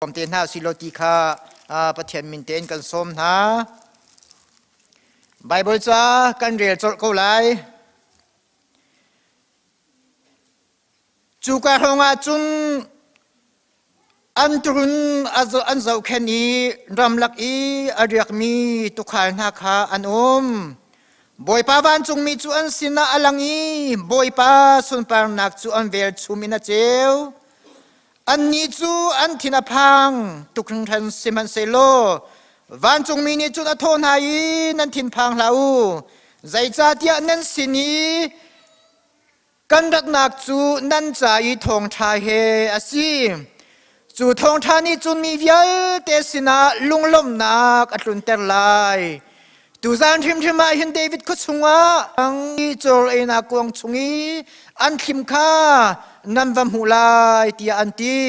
Sawm te hna usih law ti kha Pathian min tein kan sawm hna. Baibal ca kan rel colh ko lai. Cu ka hrawng ah cun an turun an zohkhenh i ramlak i a riakmi tuukhal hna kha an um. Bawipa vancungmi cu an sinah a lang i Bawipa sunparnak cu an velchum in a ceu. Annih cu an thin a phang tuk hringhran sihmanhsehlaw vancungmi nih cun a thawh hna i nan thinphang hlah u. Zeicahtiah nan sin i kan ratnak cu nan ca i thawngṭha he a si. Cu thawngṭha nih cun mi vialte sinah lunglawmhnak a tlunter lai. Tuzan hrimhrim ah hin David khua chungah cawl einak kuang chung i an thlim kha nan va hmuh lai tiah an ti.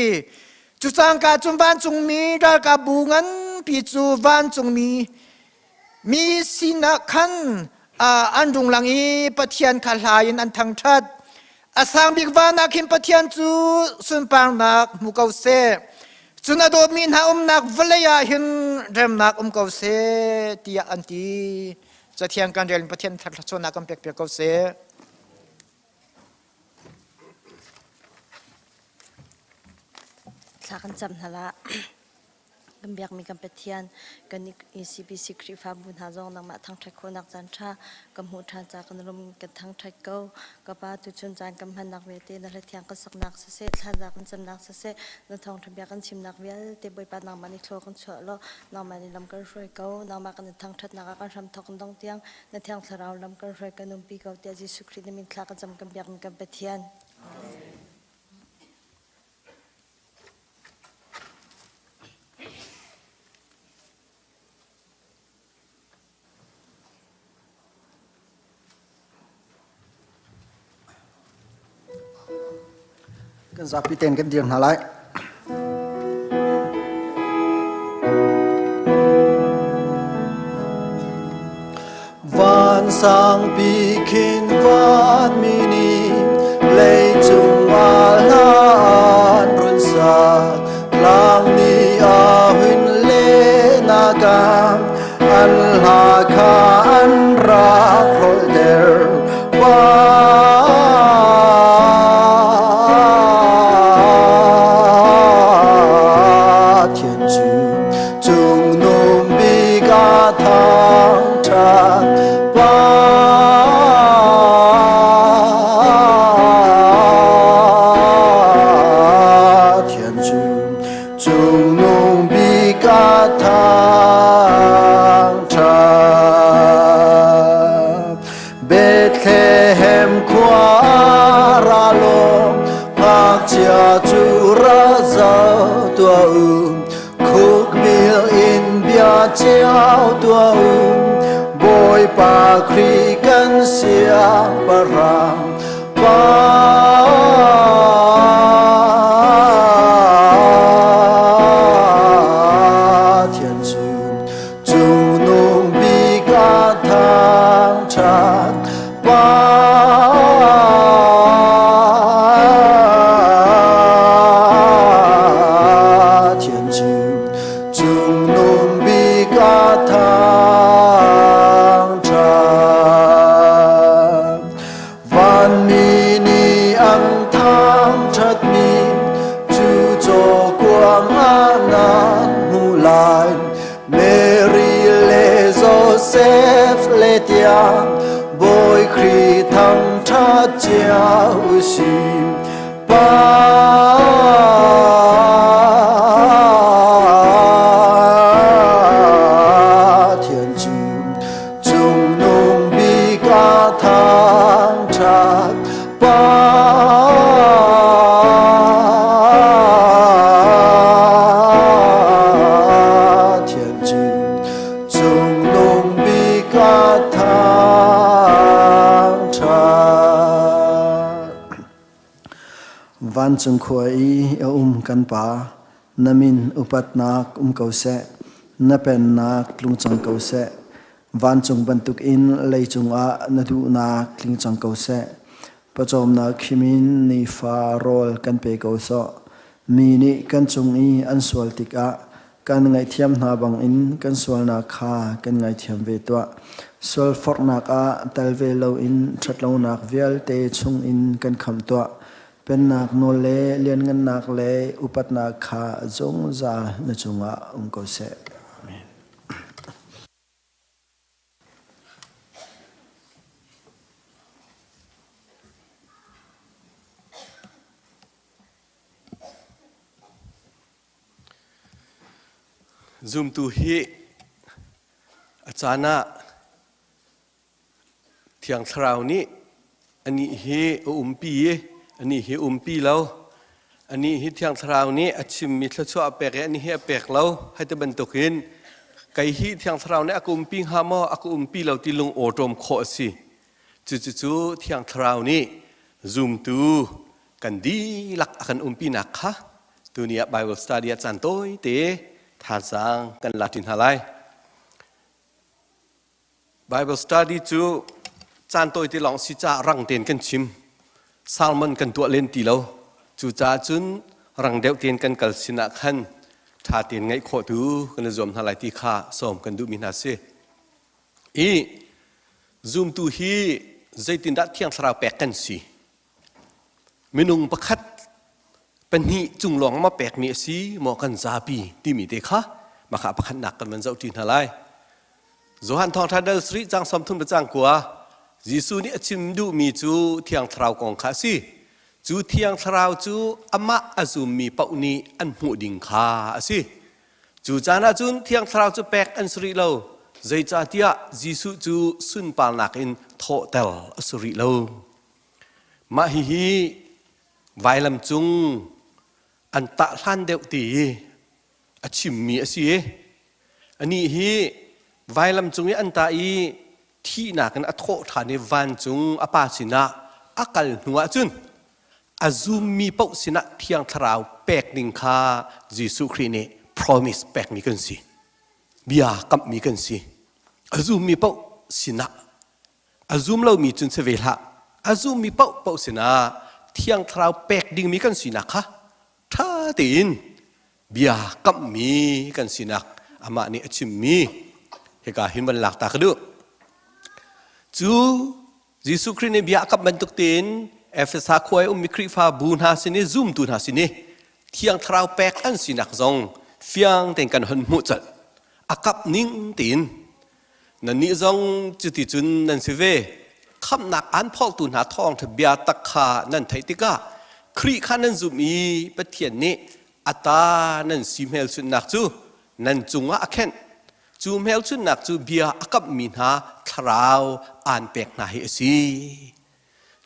Cu cangka cun vancungmi ralkapbu nganpi cu vancungmi mi sinah khan an rung lang i Pathian kha hla in an thangṭhat. A sang bik van ah khin Pathian cu sunparnak hmu ko seh. Cun a dawtmi hna umnak vawlei ah hin remnak um ko seh tiah an ti. Cathiang kan rel in Pathian thluachuahnak kan pek piak ko seh. Thla kan cam hna la. Kan biakmi kan Pathian, kan ECBC Khrihfabu hna zong nangmah thangṭhat khawhnak caan ṭha kan hmuh ṭhan ca kan rum kan thangṭhat ko. Ka Pa tuchun caan kan hmannak vialte na hlathiang kan saknak siseh, thlaza kan camnak siseh, na thawngṭha bia kan chimnak vialte Bawipa nangmah nih thlua kan chuah law nangmah nih lam kan hruai ko. Nangmah kan in thangṭhatnak ah kan hramthawk in dong tiang na Thiang Thlarau lam kan hruai kan umpi ko tiah Jesuh Khrih na min thla kan cam kan biakmi kan Pathian. Kan zapi tein kan dir hna lai. Van sangpi khin van mi nih leicung ah hla an run sak tlang nih a hun le nakam an hla kha an rak hrolhter pa Thian cu cungnung bik a thangṭhat pa Thian cu cungnung bik a thangṭhat Bethlehem khua ra law ngakchia cu ra zoh tuah u Khukbil in bia cio tuah u Bawipa Khrih kan siangpahrang pa Thian cu cungnung bik a thangṭhat pa Thian cu cungnung bik a thangṭhat Vanmi nih an thangṭhatmi cu cawkuang ah nan hmuh lai. Mary le Joseph le tiang Bawi Khrih thangṭhat cio u sih. Pa Thian cu cungnung bik a thangṭhat Pa Thian cu cungnung bik a thangṭhat. Vancung khua i a um kan Pa, na min upatnak um ko seh, na pennak tlung cang ko seh. Vancung bantukin leicung ah na duhnak tling cang ko seh. Pawcawmnak khim in nifa rawl kan pe ko sawh. Mi nih kan cung i an sual tikah kan ngaihthiam hna bangin kan sualnak kha kan ngaithiam ve tuah. Sualforhnak ah tel ve loin ṭhatlonak vialte chungin kan khamh tuah. Pennak nawl le lianngannak le upatnak kha zungzal na cungah um ko seh. Amen. Zumtu hi a caan ah Thiang Thlarau nih anih hi a umpi i anih hi umpi lo. Anih hi Thiang Thlarau nih a chimmi thluachuah a pek i anih hi a pek lo. Hei ti bantukin kei hi Thiang Thlarau nih a ka umpi hnga maw, a ka umpi lo ti lung awṭawm khawh a si. Cucu Thiang Thlarau nih zumtu kan dihlak a kan umpinak kha tuni ah Bible study ah caan tawite thazaang kan la ṭi hna lai. Bible study cu caan tawite lawng si caah rang tein kan chim. Salmon kan tuah len ti lo. Cucaah cun rang deuh tein kan kal sin ah khan ṭha tein ngaih khawh tu kan i zuam hna lai ti kha sawm kan duhmi hna si. I zumtu hi zeitindah Thiang Thlarau pek kan si? Minung pakhat pahnih cung lawng ma pekmi a si maw kan zapi timi te kha maka pakhatnak kan van zoh ṭi hna lai. Johan Thawngṭha dal sarih cang 30 le cang kua Jesuh nih a chim duhmi cu Thiang Thlarau kong kha a si. Cu Thiang Thlarau cu amah a zummi paoh nih an hmuh ding kha a si. Cu caan ah cun Thiang Thlarau cu pek an si rih lo, zeicahtiah Jesuh cu sunparnak in thawhter a si rih lo. Mah hihi vailam cung an tah hlan deuh ti i a chimmi a si i anih hi vailam cung i an tah i thihnak in a thawh ṭhan i vancung a pa sinah a kal hnu ahcun a zummi paoh sinah Thiang Thlarau pek ding kha Jesuh Khrih nih promise pekmi kan si. Bia kamhmi kan si. A zummi paoh sinah a zum lomi cun si ve hlah. A zummi paoh paoh sinah Thiang Thlarau pek dingmi kan sinak kha ṭha tein bia kamhmi kan sinak amah nih a chimmi hika hin van lak ta ka duh. Cu Jesuh Khrih nih bia a kamh bantuk tein Efesa khua i ummi Khrihfabu hna sin i zumtu hna sin i Thiang Thlarau pek an sinak zong fiang tein kan hon hmuh colh. A kamh ning tein nannih zong cuti cun nan si ve. Khamhnak aan phortu hna thawngṭha bia tak kha nan theih tikah Khrih kha nan zumh i Pathian nih a ta nan si hmelchunhnak cu nan cungah a khenh. Cu hmelchunhnak cu bia a kamhmi hna thlarau aan pek hna hi a si.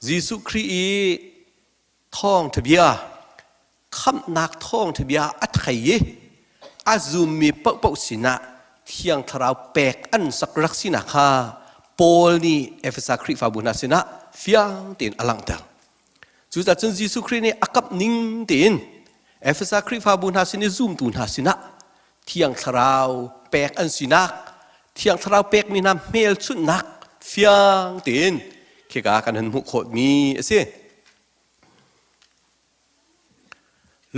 Jesuh Khrih i thawngṭha bia, khamhnak thawngṭha bia a thei i a zummi paohpaoh sinah Thiang Thlarau pek an sak rak sinak kha Paul nih Efesa Khrihfabu hna sinah fiang tein a langhter. Cucaah cun Jesuh Khrih nih a kamh ning tein Efesa Khrihfabu hna sin i zumtu hna sinah Thiang Thlarau pek an sinak, Thiang Thlarau pekmi hna hmelchunhnak fiang tein khika kan hun hmuh khawhmi a si.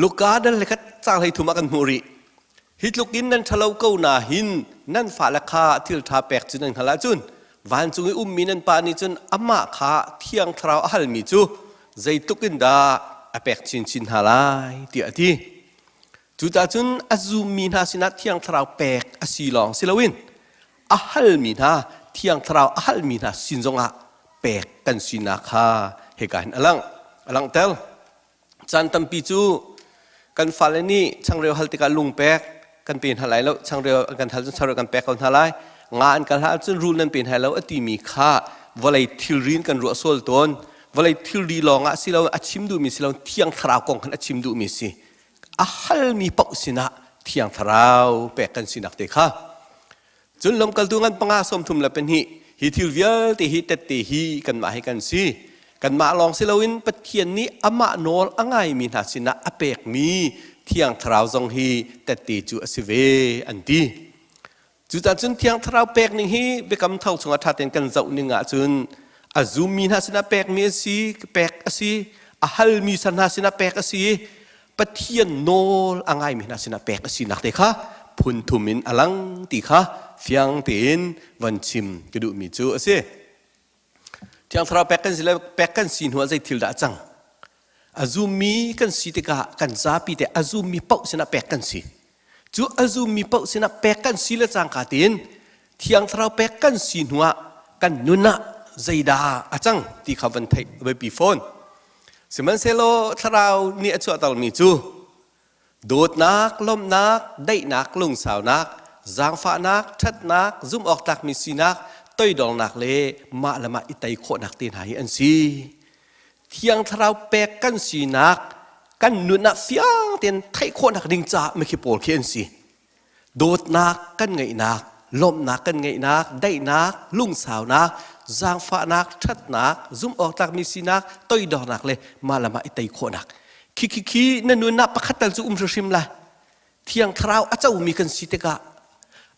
Luka dal le khat caang 13 ah kan hmuh rih. Hi tluk in nan ṭhalo ko na hin nan fale kha thil ṭha pek cu nan hngalh ahcun vancung i ummi nan Pa nih cun amah kha Thiang Thlarau a halmi cu zeitluk in dah a pek chinchin hna lai tiah a ti. Cucaah cun a zummi hna sinah Thiang Thlarau pek a si lawng si loin a halmi hna Thiang Thlarau a halmi hna sin zongah pek kan sinak kha hika hin a lang a langhter. Caan tampi cu kan fale nih changreu hal tikah lung pek kan pe hna lai lo changreu an kan hal cun changreu kan pek ko hna lai nga an kan hal cun rul nan pe hna lo a timi kha vawlei thilri in kan ruah sual tawn vawlei thilri lawng ah si lo a chim duhmi si lo thiang thlarau kong khan a chim duhmi si a halmi paoh sinah thiang thlarau pek kan sinak te kha Cun lamkaltu ngan panga 32 hi thil vialte hi tette hi kanmah hi kan si. Kanmah lawng si loin Pathian nih amah nawl a ngaimi hna sinah a pekmi Thiang Thlarau zong hi tette cu a si ve an ti. Cucaah cun Thiang Thlarau pek ning hi biakam tho chungah ṭha tein kan zoh ning ahcun a zummi hna sinah pekmi a si, pek a si, a halmi hna sinah pek a si i. Pathian nawl a ngaimi hna sinah pek a sinak te kha phun thum in a lang ti kha fiang tein van chim ka duhmi cu a si. Thiang Thlarau pek kan si le pek kan si hnu ah zei thil dah a cang? A zummi kan si tikah kan zapi te a zummi paoh sinah pek kan si. Cu a zummi paoh sinah pek kan si le cangka tein Thiang Thlarau pek kan si hnu ah kan nun ah zeidah a cang ti kha van theih a biapi fawn. Sihmanhsehlaw Thlarau nih a chuahtermi cu dawtnak, lawmhnak, daihnak, lungsaunak, zaangfahnak, ṭhatnak, zumhawktlakmi sinak, toidornak le mah le mah i tei khawhnak te hna hi an si. Thiang Thlarau pek kan sinak kan nun ah fiang tein theih khawhnak ding caah mikhi pawl khi an si. Dawtnak kan ngeihnak, lawmhnak kan ngeihnak, daihnak, lungsaunak, zaangfahnak, ṭhatnak, zumhawktlakmi sinak, toidornak le mah le mah i tei khawhnak. Khi khi khi na nun ah pakhat tal cu um hrimhrim lai. Thiang Thlarau a comi kan si tikah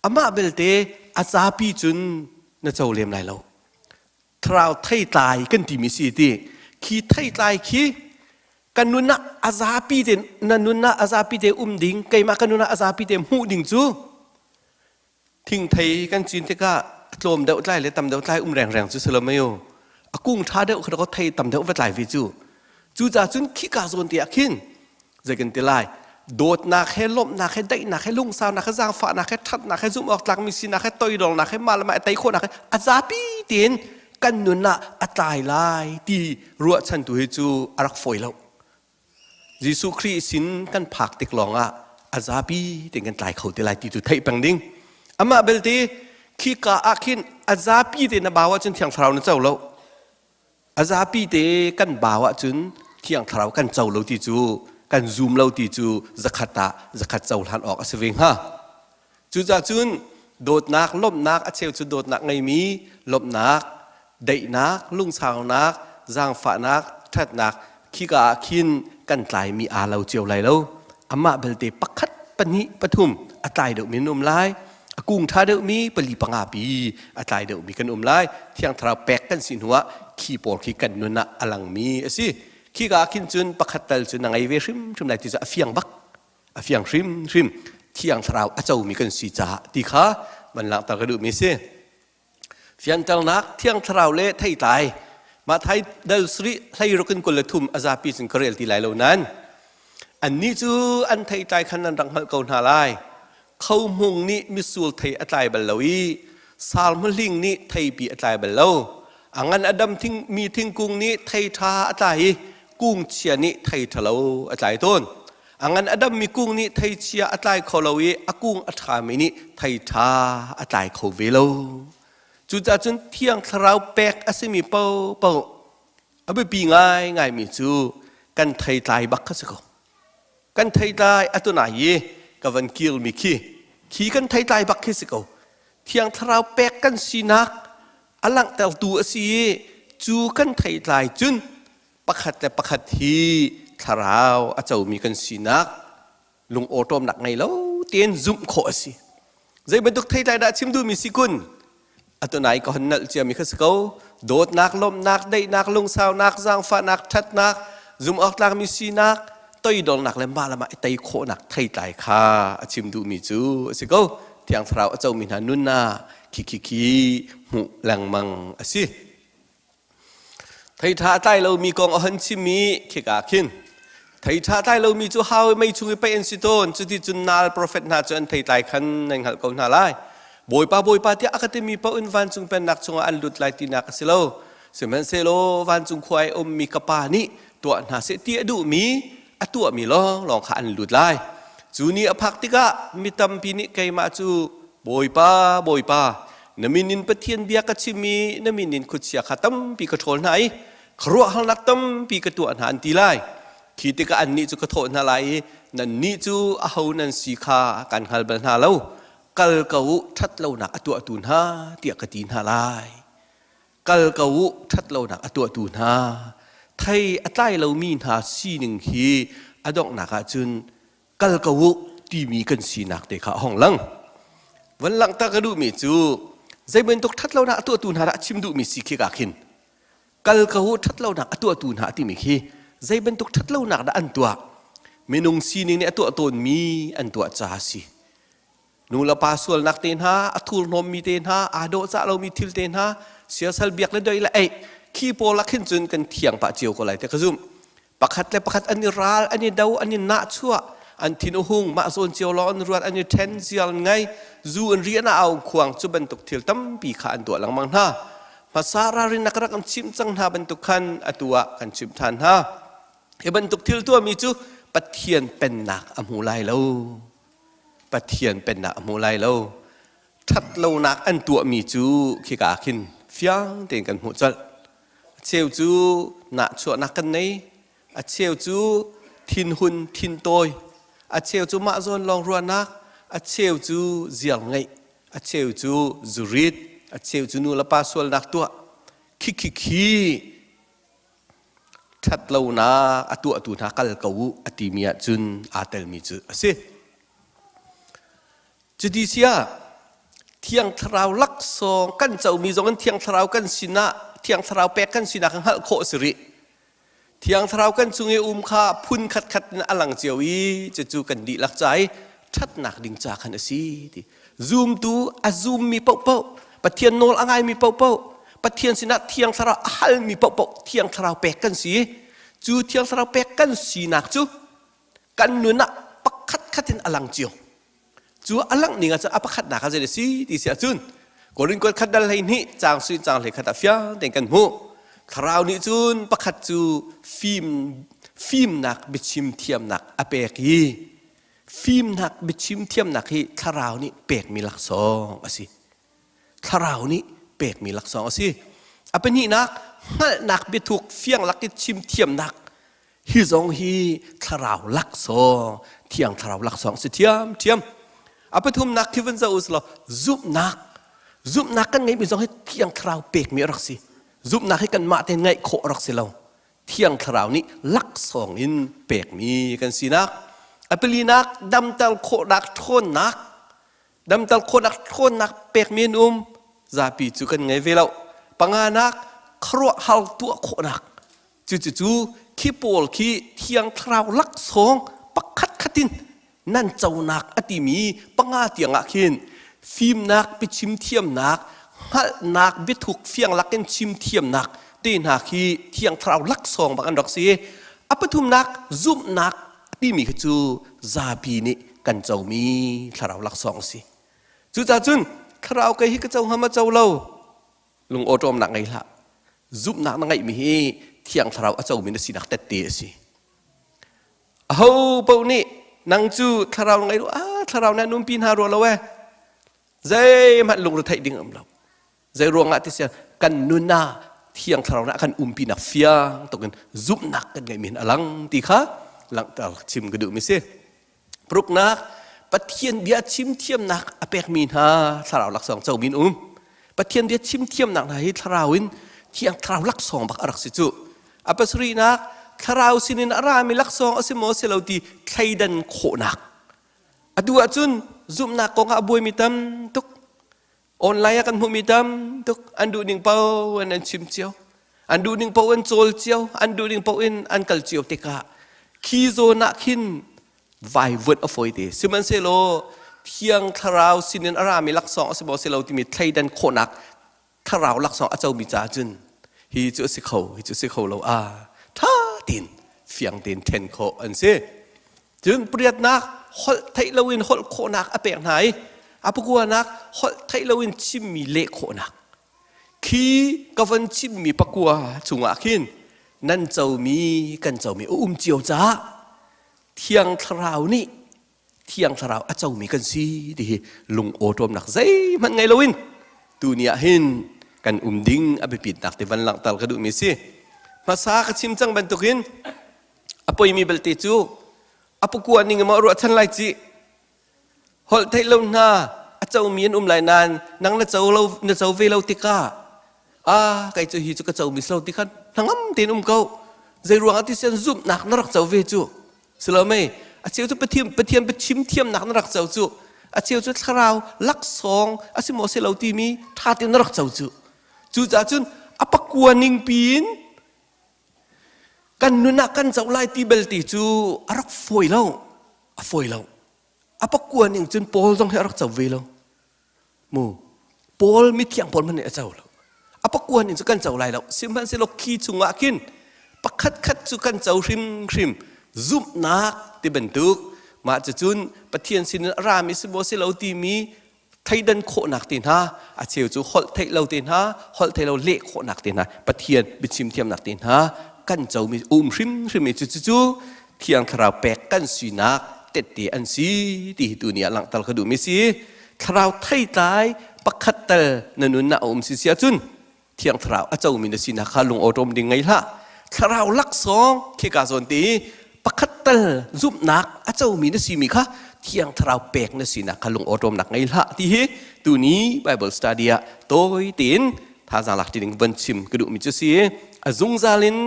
amah belte a zapi cun na co lem lai lo. Thlarau theitlai kan timi si ti khi theitlai khi kan nun ah a zapi te na nun ah a zapi te um ding keimah kan nun ah a zapi te hmuh ding cu thingthei kan cin tikah a tlawm deuh tlai le tam deuh tlai um rengreng cu si lo mei u a kung ṭha deuh kha thei tam deuh va tlai ve cu cucaah cun khika zawn te ah khin zei kan ti lai dawtnak he lawmhnak he daihnak he lungsaunak he zaangfahnak he ṭhatnak he zumh awk tlakmi sinak he toidornak he mah le mah tei khawhnak he a zapi tein kan nun ah a tlai lai ti ruahchan tu hi cu a rak fawi lo Jesuh Khrih sin kan phak tik lawng ah a zapi tein kan tlai kho te lai ti cu theih peng ding amah belte khika ah khin a zapi tein na bau ahcun thiang thlarau na co lo A zapi te kan bau ahcun Thiang Thlarau kan co lo ti cu kan zum lo ti cu zakhat ah zakhat cohlan awk a si ve hnga. Cucaah cun dawtnak, lawmhnak a cheu cu dawtnak ngeimi lawmhnak, daihnak, lungsaunak, zaangfahnak, ṭhatnak khika ah khin kan tlaimi aa lo cio lai lo. Amah belte pakhat, pahnih, pathum a tlai deuhmi an um lai. A kung ṭha deuhmi pali panga pi a tlai deuhmi kan um lai. Thiang Thlarau pek kan si hnuah khi pawl khi kan nun ah a langmi a si. Khika ah khin cun pakhat tal cu na ngei ve hrimhrim lai ti cu a fiang bak. A fiang hrimhrim. Thiang Thlarau a comi kan si caah ti kha van langhter ka duhmi a si. Fianternak Thiang Thlarau le theitlai Matthai dal sarih hleiruk in 23 a zapi cun ka rel ti lai lo nain annih cu an theitlai khan nan rak hngalh ko hna lai. Khohmung nih mitsur thei a tlai bal lo i salmahling nih theipi a tlai bal lo. A ngan a dam mi thingkung nih thei ṭha a tlai i kung chia nih thei ṭhalo a tlai tawn. A ngan a dammi kung nih theichia a tlai kho lo i a kung a ṭhami nih thei ṭha a tlai kho ve lo. Cucaah cun Thiang Thlarau pek a simi paohpaoh a biapi ngaingaimi cu kan theitlai bak kha si ko. Kan theitlai atu nai i ka van kirmi khi, khi kan theitlai bak khi si ko. Thiang Thlarau pek kan sinak a langhtertu a si i cu kan theitlai cun pakhat le pakhat hi thlarau a comi kan sinak lungawṭawmnak ngei lo tein zumh khawh a si. Zei bantuk theitlai dah chim duhmi si kun? Atu nai ka hon nalh ciami kha si ko. Dawtnak, lawmhnak, daihnak, lungsaunak, zaangfahnak, ṭhatnak, zumhawktlakmi sinak, toidornak le mah le mah i tei khawhnak theitlai kha a chim duhmi cu a si ko. Thiang Thlarau a comi hna nun ah khi khi khi hmuh lengmang a si. Theiṭha a tlai lomi kong a hon chim i khika ah khin theiṭha a tlai lomi cu hau i mei chung i paih an si tawn. Cuticun nal profet hna cu an theitlai khan nan hngalh ko hna lai. Bawipa, Bawipa tiah a ka timi paoh in vancung pennak chungah an lut lai tinak a si lo. Sihmanhsehlaw vancung khua i a ummi ka Pa nih tuah hna seh ti a duhmi a tuahmi lawnglawng kha an lut lai. Cu ni a phak tikah mi tampi nih keimah cu Bawipa, Bawipa, na min in Pathian bia ka chim i na min in khuachia kha tampi ka ṭhawl hna i khuaruahharnak tampi ka tuah hna an ti lai. Khi tikah annih cu ka thawh hna lai i nannih cu aho nan si kha kan hngal bal hna lo. Kal ko u, ṭhat lonak a tuahtu hna, tiah ka ti hna lai. Kal ko u, ṭhat lonak a tuahtu hna. Thei a tlai lomi hna sining hi a donghnak ah cun kal ko u timi kan sinak te kha a hong lang. Van langhter ka duhmi cu zei bantuk ṭhatlonak a tuahtu hna dah chim duhmi si khi ka khin. Kal ko u ṭhatlonak a tuahtu hna timi khi zei bantuk ṭhatlonak dah an tuah? Minung sining nih a tuah tawnmi an tuah ca a si. Nu le pa sualnak te hna, a thurhnawmmi te hna, aa dawhcah lomi thil te hna, siasal biak le doi le eih, khi pawl ah khin cun kan thiang pah cio ko lai ti ka zumh. Pakhat le pakhat an i ral, an i do, an i nahchuah, an thin a hung, mah zawn cio lawng an ruat, an i ṭhen, zial an ngei, zu an rian a au khuang cu bantuk thil tampi kha an tuah lengmang hna. Hmasa ralrin rak an chimh cang hna bantuk khan atu ah kan chimh ṭhan hna. Hi bantuk thil tuahmi cu Pathian pennak a hmu lai lo. Pathian pennak a hmu lai lo. Ṭhatlonak an tuahmi cu khika khin fiang tein kan hmuh colh. A cheu cu nahchuahnak kan nei, a cheu cu thinhun thintawi, a cheu cu mah zawn lawng ruahnak, a cheu cu ziar ngeih, a cheu cu zurit, a cheu cu nu le pa sualnak tuah. Khi khi khi ṭhatlonak a tuahtu hna kal ko u a timi ahcun aa telmi cu a si. Cuti si ah Thiang Thlarau laksawng kan comi zong in Thiang Thlarau kan sinah Thiang Thlarau pek kan sinak hngalh khawh a si rih. Thiang Thlarau kan cung i um kha phun khatkhat in a lang cio i cucu kan dihlak ca i ṭhatnak ding ca khan a si ti. Zumtu a zummi paohpaoh, Pathian nawl a ngaimi paohpaoh, Pathian sinah Thiang Thlarau a halmi paohpaoh Thiang Thlarau pek kan si. Cu Thiang Thlarau pek kan sinak cu kan nun ah pakhat khat in a lang cio. Cu a langh ning ah cun a pakhatnak ah zei a si ti si ahcun Korin kuat khat dal 12 caang suin caang 11 ah fiang tein kan hmuh. Thlarau nih cun pakhat cu fim fimnak biachim thiamnak a pek i fimnak biachim thiamnak hi thlarau nih pekmi laksawng a si. Thlarau nih pekmi laksawng a si. A pahnihnak hngalhnak biathuk fiang lak i chim thiamnak Hi zong hi thlarau laksawng, thiang thlarau laksawng si thiamthiam. A pathumnak khi vun zoh uslaw zumhnak. Zumhnak kan ngeihmi zong hi thiang thlarau pekmi a rak si. Zumhnak hi kanmah tein ngeih khawh a rak si lo. Thiang thlarau nih laksawng in pekmi kan sinak. A palinak damter khawhnak ṭhawnnak. Damter khawhnak ṭhawnnak pekmi an um. Zapi cu kan ngei ve lo. Panganak khuaruahhar tuah khawhnak. Cucu khi pawl khi Thiang Thlarau laksawng pakhat khat in nan conak a timi panga tiangah khin fimnak biachim thiamnak hngalhnak biathuk fiang lakin chim thiamnak te hna khi Thiang Thlarau laksawng bak an rak si. A pathumnak zumhnak timi khi cu zapi nih kan comi thlarau laksawng a si. Cucaah cun thlarau kei hi ka co hnga ma co lo lungawṭawmnak ngei hlah zumhnak na ngeihmi hi thiang thlarau a comi na sinak tette a si aho paoh nih nang cu thlarau ngei ah thlarau nih an umpi hna rua lo e zeihmanh lungretheih ding um lo zei ruangah ti sian kan nun ah thiang thlarau nih a kan umpi nak fiang tukin zumhnak kan ngeihmi hin a lang ti kha langhter chim ka duhmi si Ruknak Pathian bia chim thiamnak a pekmi hna thlarau laksawng comi an um. Pathian bia chim thiamnak hna hi thlarau in thiang thlarau laksawng bak a rak si cu. A pasarihnak thlarau sinin a rami laksawng a si maw si lo ti thleidan khawhnak. Atu ahcun zumhnak kong ah a buaimi tam tuk. Online ah kan hmuhmi tam tuk an duh ning paoh in an chim cio. An duh ning paoh in cawl cio, an duh ning paoh in an kal cio tikah khi zawn ah khin vaivuanh a fawi te. Sihmanhsehlaw Thiang Thlarau sinin a rami laksawng a si maw si lo timi thleidan khawhnak thlarau laksawng a comi caah cun hi cu a si kho, hi cu a si kho lo a ṭha tein fiang tein ṭhen khawh an si. Cun pariatnak holh theih loin holh khawhnak a pek hna i a pakuanak holh theih loin chimmi leh khawhnak. Khi ka von chimmi pakua chungah khin nan comi kan comi a um cio caah Thiang Thlarau nih Thiang Thlarau a comi kan si ti hi lung awṭawmnak zeihmanh ngei loin tuni ah hin kan um ding a biapitnak ti van langhter ka duhmi si. Hmasa ka chim cang bantukin A poimi belte cu a pakua ning maw ruahchan lai ci holh theih lo hna a comi an um lai nain nang na co lo na co ve lo tikah ah kei cu hi cu ka comi si lo ti khan hnangam tein um ko zei ruangah ti sian zumhnak na rak co ve cu si lo mei a cheu cu pathian pathian biachim thiamnak na rak co cu a cheu cu thlarau laksawng a si maw si lo timi ṭha tein na rak co cu cucaah cun a pakua ning piin. Kan nun ah kan co lai ti belte cu a rak fawi lo. A fawi lo. A pakua ning cun Paul zong hi a rak co ve lo. Mu Paul mithiang Paul hmanh nih a co lo. A pakua ning cu kan co lai lo. Sihmanhsehlaw khi chungah khin pakhat khat cu kan co hrimhrim zumhnak ti bantuk mah cucun Pathian sinin a rami si maw si lo timi theidan khawhnak te hna a cheu cu holh theih lo te hna holh theih lo leh khawhnak te hna Pathian biachim thiamnak te hna kan comi um hrimhrim i cucu cu Thiang Thlarau pek kan sinak tette an si ti hi tuni ah langhter ka duhmi si. Thlarau theitlai pakhat tal na nun ah a um si si ahcun Thiang Thlarau a comi na sinak kha lung awṭawm ding ngei hlah. Thlarau laksawng khika zawn te i pakhat tal zumhnak a comi na simi kha Thiang Thlarau pek na sinak kha lung awṭawmnak ngei hlah ti hi tuni Bible study ah tawi tein thazaang lak ding van chim ka duhmi cu si. A zungzal in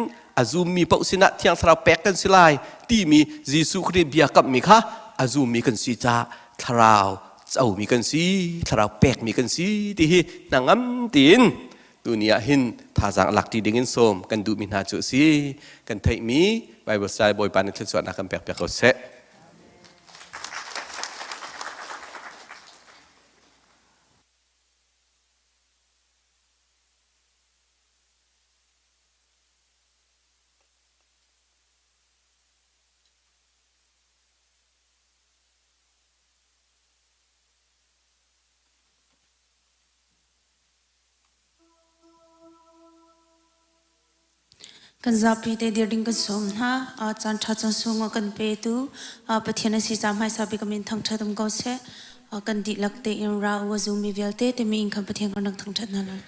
a zummi paoh sinah Thiang Thlarau pek kan si lai timi Jesuh Khrih bia kamhmi kha a zummi kan si caah Thlarau comi kan si, Thlarau pekmi kan si ti hi hnangam tiin tuni ah hin thazaang lak ṭi ding in sawm kan duhmi hna cu a si. Kan theihmi Bible style Bawipa nih thluachuahnak kan pek piak ko seh. Kan zapi te dir ding kan sawm hna. Caan ṭha caan sung a kan petu Pathian a si ca hmaisa bik a min thangṭhat um ko seh. Kan dihlak tein ra u a zummi vialte timi in khan Pathian kan rak thangṭhat hna lai.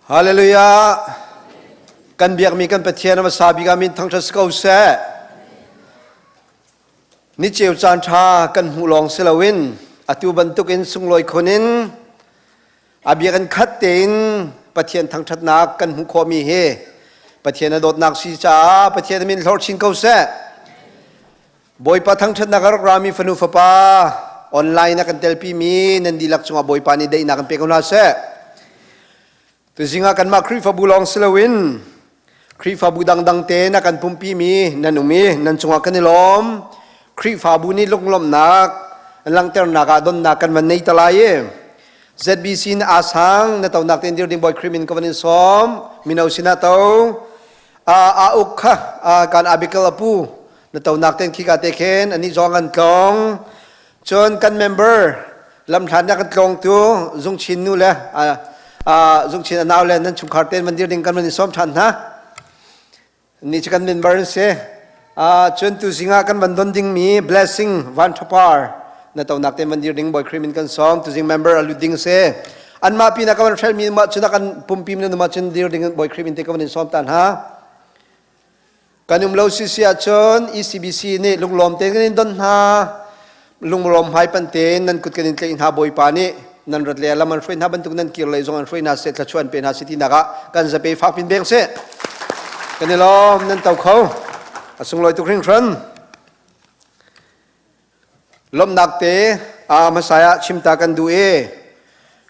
Hallelujah! Kan biakmi kan Pathian a hmasa bik ah min thangṭhat si ko seh. Ni ceu caan ṭha kan hmuh lawng si loin atu bantukin sunglawi khun in a biakinn khat tein Pathian thangṭhatnak kan hmuh khawhmi hi Pathian a dawtnak si caah Pathian a min hlorh chin ko seh. Bawipa thangṭhatnak a rak rami fanu fapa online a kan telpimi nan dihlak cungah Bawipa nih daihnak in pe ko hna seh. Tuzing ah kanmah Khrihfabu lawng si loin Khrihfabu dangdang te na kan pumpimi nan um i nan cungah kan i lawm. Khrihfabu nih lunglawmhnak langhternak ah donnak kan van nei ta lai i ZBC na asang na tonak tein dir ding Bawi Khrih min ka van in sawm. Mino sinah to a uk kha kan abikel apu na tonak ten khika te khin ani zong an tlong. Cun kan member lamhlan kan tlawngtu Zungchin nu le Zungchin a nau le nan chungkhar ten van dir ding kan van in sawm ṭhan hna. Ni cu kan member an si. Cun tu zingah kan van don dingmi blessing van thapar na tonak ten van dir ding Bawi Khrih min kan sawm. Tuzing member a lut ding si. Anmah pinah ka van hrelmi mah cun kan pumpi na mah cun dir ding Bawi Khrih min te ka van in sawm ta hna. Kan um lo sisi ahcun ECBC nih lunglawm tein kan in don hna. Lunglawm hmaipan tein nan kut kan in tlaih hna Bawipa nih nan rat le lam an hruai hna bantuk nan kir lei zong an hruai hna seh thluachuah an pe hna seh tinak ah kan zape fak pin beng seh. Kan i lawm nan to kho. A sunglawi tuk hringhran. Lawmhnak te a hmasa ah chimta kan duh i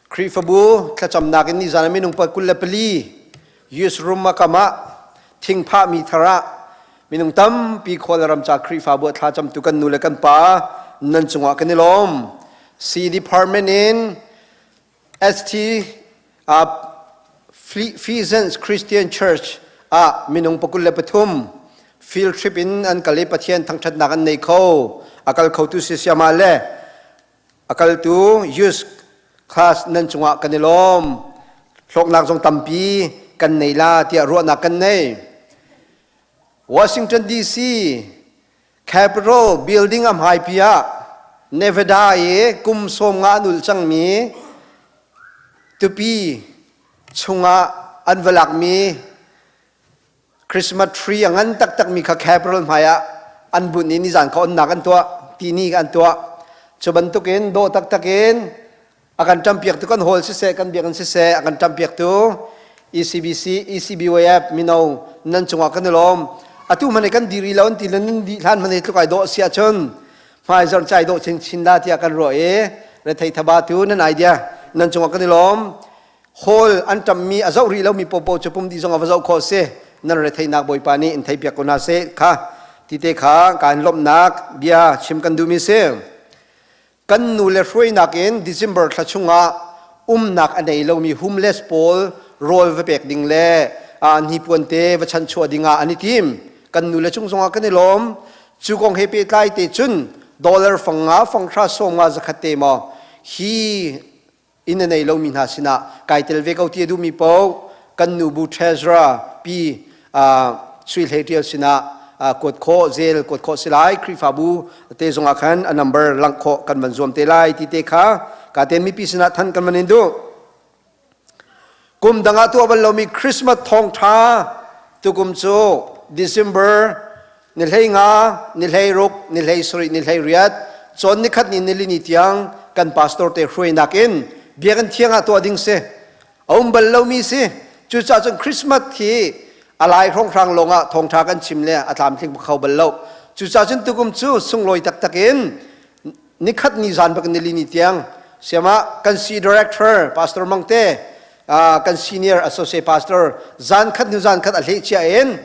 Khrihfabu thlacamnak in nizan ah minung pa 24 US room a kam ah thingphahmi thar ah minung tampi khual ram ca Khrihfabu ah thlacamtu kan nu le kan pa nan cungah kan i lawm. C department in ST Pheasants Christian Church ah minung 23 field trip in an kal i Pathian thangṭhatnak an nei kho. A kal khotu si siama le a kaltu youth class nan cungah kan i lawm. Hlawknak zong tampi kan nei la tiah ruahnak kan nei. Washington DC Capitol building a hmaipi ah Nevada i kum 50 an ulh cangmi tupi chungah an va lakmi Christmas tree a ngan taktakmi kha Capitol hmai ah an bunh i nizan kha onnak an tuah tini an tuah. Cu bantukin dawh taktak in a kan ṭampiaktu kan hawl siseh kan biakinn siseh a kan ṭampiaktu ECBC ECBYF mino nan cungah kan i lawm atu hmanh kan diri lo an ti le nan dih hlan hmanh tluk ai dawh si ahcun hmaizarh cai dawh chinchin la tiah kan ruah i rethei thaba tu nan idea nan cungah kan i lawm hall an ṭammi a zoh rih lomi popo cu pum dih zong a va zoh khawh si nan retheinak bawipa nih in theipiak ko hna seh kha tite kha kaan lawmhnak bia chim kan duhmi si Kan nu le hruainak in December thla chungah umnak a nei lomi homeless pawl rawl va pek ding le hnipuan te va chanchuah dingah an i tim. Kan nu le cung zongah kan i lawm. Cu kong he pehtlai te cun dollar fang nga, fang hra, sawm nga, zakhat te maw hi inn a nei lomi hna sinah kai tel ve ko ti a duhmi paoh kan nu bu treasurer pi Sui Hlei Ṭial sinah kuat khawh zel kuat khawh si lai Khrihfabu te zongah khan a number langh khawh kan van zuam te lai ti te kha ka ten mipi sinah than kan van in duh kum dang ah tuah bal lomi Christmas thawngṭha tukum cu December ni 15, ni 16, ni 17, ni 18, cawn nikhat ni nilini tiang kan pastor te hruainak in biakinn thiang ah tuah ding si. A um bal lomi si. Cucaah cun Christmas hi a lai hrawnghrang lawngah thawngṭha kan chim le a tlamtling kho bal lo. Cucaah cun tukum cu sunglawi taktak in nikhat ni zan bak nilini tiang siama kan si director Pastor Mangte kan senior associate pastor zan khat hnu zan khat a hleh chia in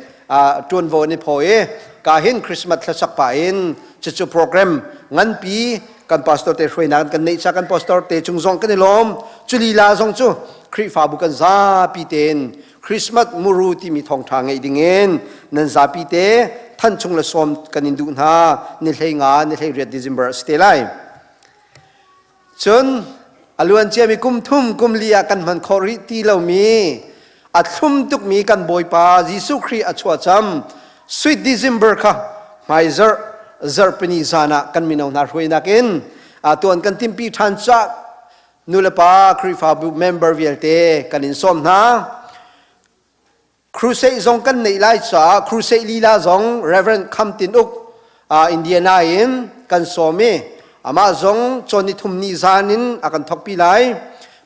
ṭuanvo an i phaw i ka hin Christmas thlasak pa in cucu program nganpi kan pastor te hruainak kan neih cha kan pastor te cung zong kan i lawm cu lila zong cu Khrihfabu kan zapi tein Christmas muru timi thawngṭha ngeih dingin nan zapi te than chung le sawm kan in duh hna ni 15 ni 18 December a si te lai Cun a luan ciami kum thum kum li ah kan hman khawh rih ti lomi a thlum tukmi kan Bawipa Jesuh Khrih a chuahcam Sweet December kha hmaizarh zarhpini zan ah kan mino hna hruainak in tuan kan timpi ṭhan cah nulepa Khrihfabu member vialte kan in sawm hna. Crusade zong kan neih lai caah crusade lila zong Reverend Kham Tin Uk Indiana in kan sawm i amah zong cawn nithum ni zan in a kan thokpi lai.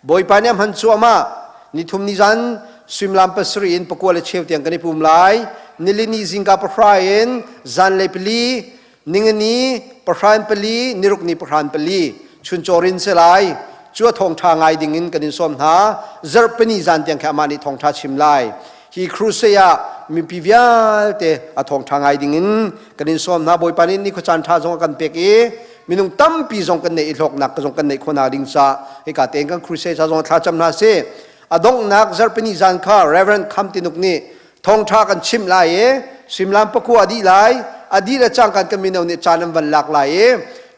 Bawipa nih a hman cu amah nithum ni zan suimilam pasarih in pakua le cheu tiang kan i pum lai. Nilini zingka pahra in zanlei pali Ningani pahran pali, niruk ni pahran pali chuncaw rin si lai. Cu a thawngṭha ngai ding in kan in sawm hna. Zarhpini zan tiang khi amah nih thawngṭha chim lai. Hi crusade ah mipi vialte a thawngṭha ngai ding in kan in sawm hna. Bawipa nih nikhua caan ṭha zong a kan pek i minung tampi zong kan neih i hlawknak zong kan neih khawhnak ding ca hika tein kan crusade ca zong thla cam hna sih. A donghnak zarhpini zan kha Reverend Kham Tinuk nih Thawngṭha kan chimh lai i suimilam pakua a dih lai. A dih le cangkan kan mino nih caan an van lak lai i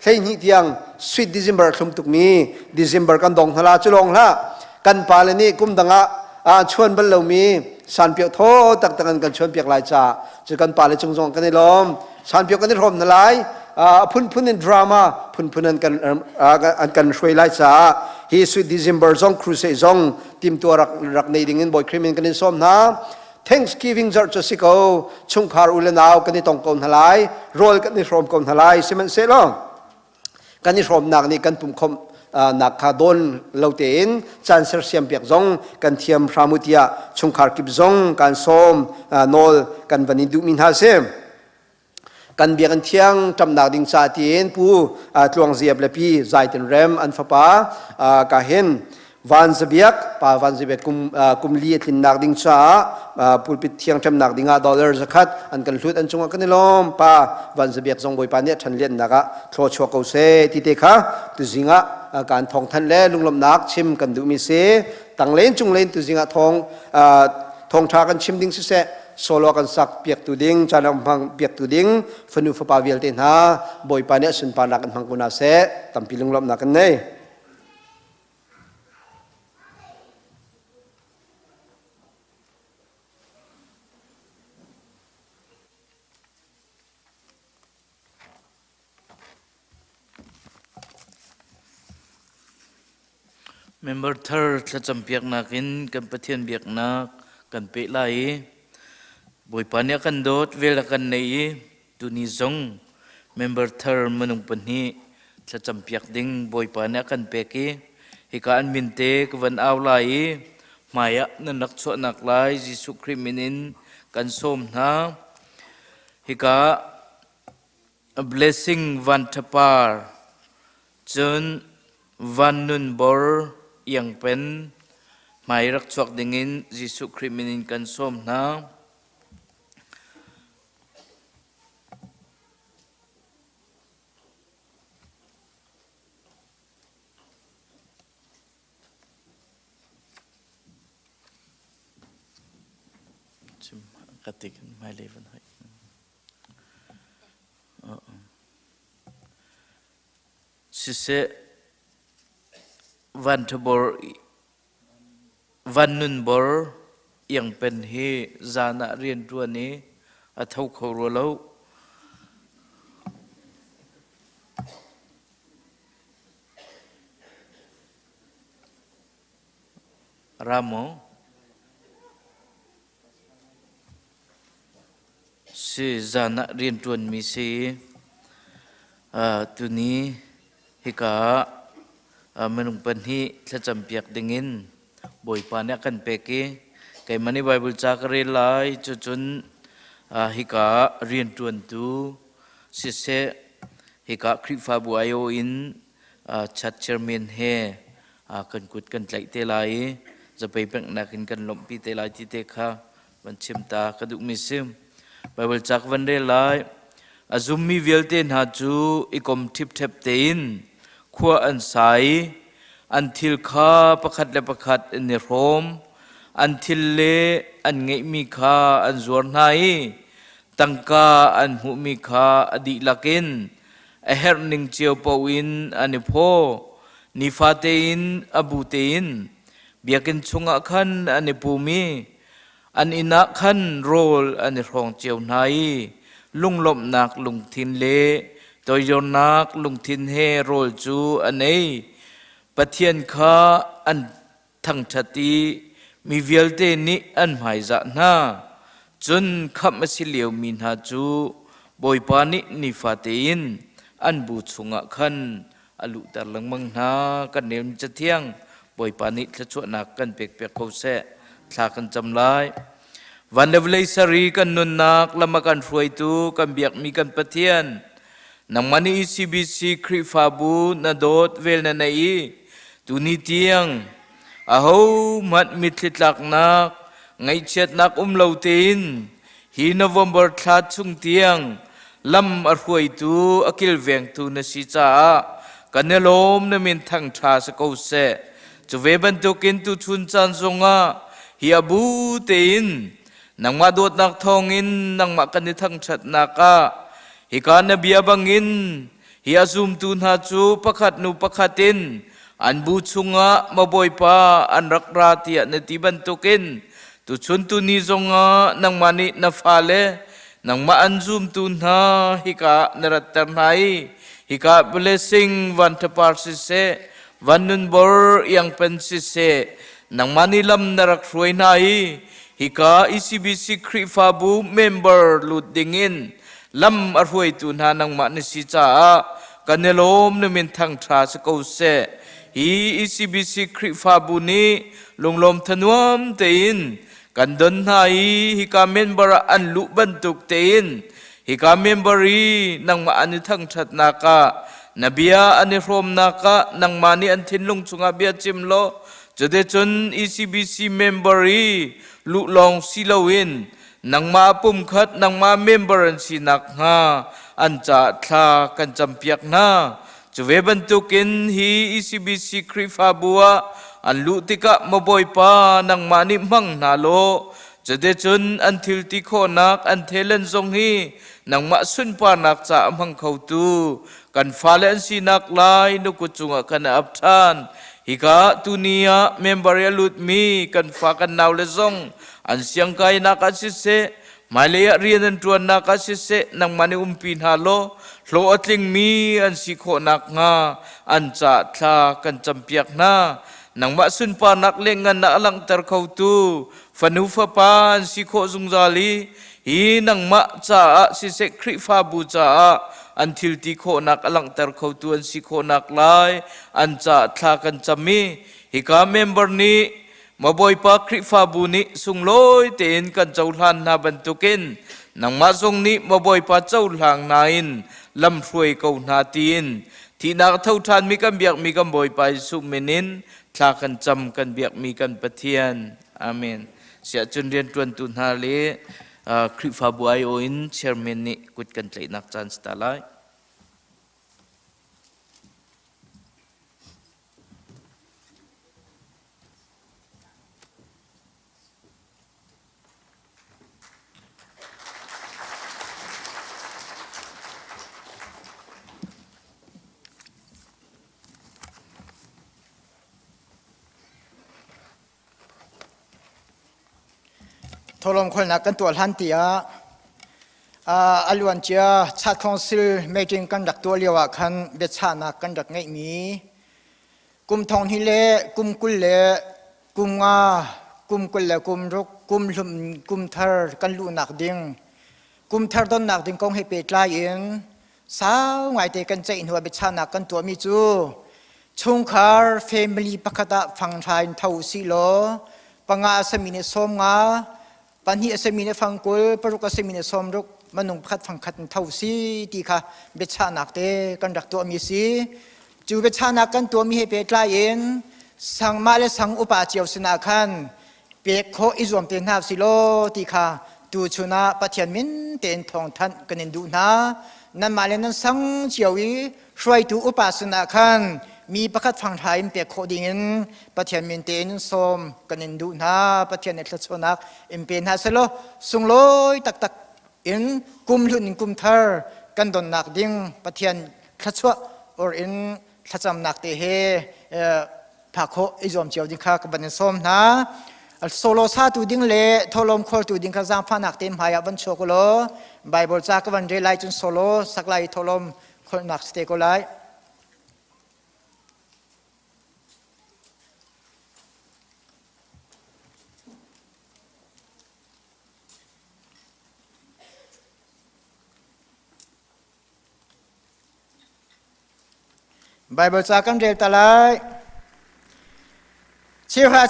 12 tiang sweet December a thlum tukmi December kan dong hna la cu lawng hlah. Kan pale nih kum dang ah an chuan bal lomi sanpiau thaw taktak an kan chuanpiak lai caah cu kan pale cung zong kan i lawm. Sanpiau kan i hrawm hna lai. A phunphun in drama phunphun an kan an kan hruai lai caah hi sweet December zong crusade zong timtuah rak rak nei ding in Bawi Khrih min kan in sawm hna. Thanksgiving zarh cu si ko chungkhar u le nau kan i tong ko hna lai rawl kan i hrawm ko hna lai sihmanhsehlaw kan i hrawmnak nih kan pumkhawmh nak kha dawn lo tein caan sersiam piak zong kan thiam hram u tiah chungkhar kip zong kan sawm nawl kan van in duhmi hna si. Kan biakinn thiang ṭamnak ding ca tiin Pu Tluang Ziap le Pi Zai Tin Rem an fapa ka hin Van Zabiak pa Van Zabiak kum kum li a tlinnak ding caah pulpit thiang ṭemnak dingah dollar zakhat an kan hlut an cungah kan i lawm pa Van Zabiak zong Bawipa nih a ṭhan liannak ah thlaw chuak ko seh ti te kha tuzing ah kan thawng thanh le lunglawmhnak chim kan duhmi si tanglen cunglen tuzing ah thawng thawngṭha kan chim ding siseh solo kan sak piaktu ding caan hmang piaktu ding fanu fapa vialte hna Bawipa nih a sunparnak in hmang ko hna seh tampi lunglawmhnak kan nei. Member thar thlacampiaknak in kan Pathian biaknak kan peh lai i Bawipa nih a kan dawt, vel a kan neih i tuni zong member thar minung pahnih thlacampiak ding Bawipa nih a kan pek i hika an min te ka van au lai i hmai ah nan rak chuahnak lai Jesuh Khrih min in kan sawm hna. Hika A blessing Van Tha Par, cun Van Nun Bor Iang Pen hmai rak chuak dingin Jesuh Khrih min in kan sawm hna. Chim ka tik hmailei van hoi. Siseh, Vannunbor Iangpen hi zan ah rianṭuan i a tho kho rua lo. Ra maw? Si zan ah rianṭuanmi si. Tuni hika ah minung pahnih thlacampiak dingin Bawipa nih a kan pek i keimah nih Baibal ca ka rel lai. Cucun hika ah rianṭuantu siseh, hika Khrihfabu aiawh in chat chairman he kan kut kan tlaih te lai i zapei peknak in kan lawmhpi te lai ti te kha van chim ta ka duhmi si. Baibal ca ka van rel lai. A zummi vialte hna cu i kom ṭhipṭhep tein khua an sa i an thil kha pakhat le pakhat an i hrawm. An thil le an ngeihmi kha an zuar hna i tangka an hmuhmi kha a dihlak in a herh ning cio paoh in an i phaw. Nifate in a bu tein biakinn chungah khan an i pum i an inn ah khan rawl an i hrawng cio hna i lunglawmhnak lungthin le toidornak lungthin he rawl cu an ei. Pathian kha an thangṭhat i Mi vialte nih an hmaizah hna. Cun khamh a si liomi hna cu Bawipa nih nifate in an bu chungah khan a luhter lengmang hna. Kan relmi Cathiang Bawipa nih thluachuahnak kan pekpiak ko seh. Thla kan cam lai. Van le vawlei sari kan nunnak lam a kan hruaitu kan biakmi kan Pathian nangmah nih ECBC Khrihfabu na dawt vel na nei i tuni tiang ahohmanh mitthli tlaknak ngaihchiatnak um lo tein hi November thla chung tiang lam a hruaitu a kilvengtu na si caah kan i lawm na min thangṭha si ko seh. Cu ve bantukin tuchun caan zongah hi a bu tein nangmah dawtnak thawngin nangmah kan i thangṭhatnak ah hika na bia bangin hi a zumtu hna cu pakhat hnu pakhat in an bu chungah maw Bawipa an rak ra tiah na ti bantukin tuchun tuni zongah nangmah nih na fale nangmah an zumtu hna hika ah na ratter hna i hika blessing van ṭhapar siseh van nunbor iangpen siseh nangmah nih lam na rak hruai hna i hika ECBC Khrihfabu member lut dingin lam a hruaitu hna nangmah na si caah kan i lawm na min thangṭha si ko seh. Hi ECBC Khrihfabu nih lunglawm thanuam tein kan don hna i hika member ah an luh bantuk tein hika member i nangmah an i thangṭhatnak ah na bia an i hrawmnak ah nangmah nih an thinlung chungah bia chim law cuticun ECBC member i luh lawng si loin nangmah pumkhat nangmah member an si nakhnga an caah thla kan campiak hna. Cu ve bantukin hi ECBC Khrihfabu ah an luh tikah maw Bawipa nangmah nih hmang hna law cuticun an thil ti khawhnak an talent zong hi nangmah sunparnak caah hmang khotu kan fale an sinak lai na kut cungah kan ap ṭhan. Hika tuni ah member i a lutmi kan fa kan naule zong an siangkainak ah siseh hmailei ah rian an ṭuannak ah siseh nangmah nih umpi hna law hlawh a tlingmi an si khawh nakhnga an caah thla kan campiak hna nangmah sunparnak le ngan ah a langhter khotu fanu fapa an si khawh zungzal i hi nangmah caah siseh Khrihfabu caah an thil ti khawhnak a langhter khotu an si khawhnak lai an caah thla kan cam i hika member nih Maw Bawipa Khrihfabu nih sunglawi tein kan cohlan hna bantukin nangmah zong nih maw Bawipa cohlang hna in lamhruai ko hna tiin thihnak a tho ṭhanmi kan biakmi kan Bawipa Jesuh min in thla kan cam kan biakmi kan Pathian. Amen. Siah cun rianṭuantu hna le Khrihfabu aiawh in chairman nih kut kan tlaihnak caan si ta lai. Thawhlawm kholnak kan tuah hlan tiah a luancia Chat Council meeting kan rak tuah lio ah khan biachahnak kan rak ngeihmi kum thong hnih le kum 20 le kum nga kum 20 le kum ruk kum hlum kum thar kan luhnak ding kum thar donnak ding kong he pehtlai in sau ngaite kan ceih hnu ah biachahnak kan tuahmi cu chungkhar family pakhat ah fanghra in tho usih law panga a sami nih sawm nga pahnih a simi nih fang 20 paruk a simi nih 60 minung pakhat fang khat in tho si ti kha biachahnak te kan rak tuahmi si cu biachahnak kan tuahmi he pehtlai in sang mah le sang upa cio sinah khan pek khawh i zuam te hna si law ti kha tu chun ah Pathian min tein thawngthanh kan in duh hna nanmah le nan sang cio i hruaitu upa sinah khan mi pakhat fanghra in pek khawh dingin Pathian min tein sawm kan in duh hna Pathian nih thluachuahnak in pe hna selaw sunglawi taktak in kum hlun in kum thar kan donnak ding Pathian thluachuah or in thlacamnak te he phak khawh i zuam cio ding kha ka van in sawm hna solo satu ding le tholom khawltu ding kha zaangfahnak te hmai ah van chuak u law Bible ca ka van rel lai cun solo sak lai tholom kholnak si te ko lai. Bible ca kan rel ta lai. Cheuhra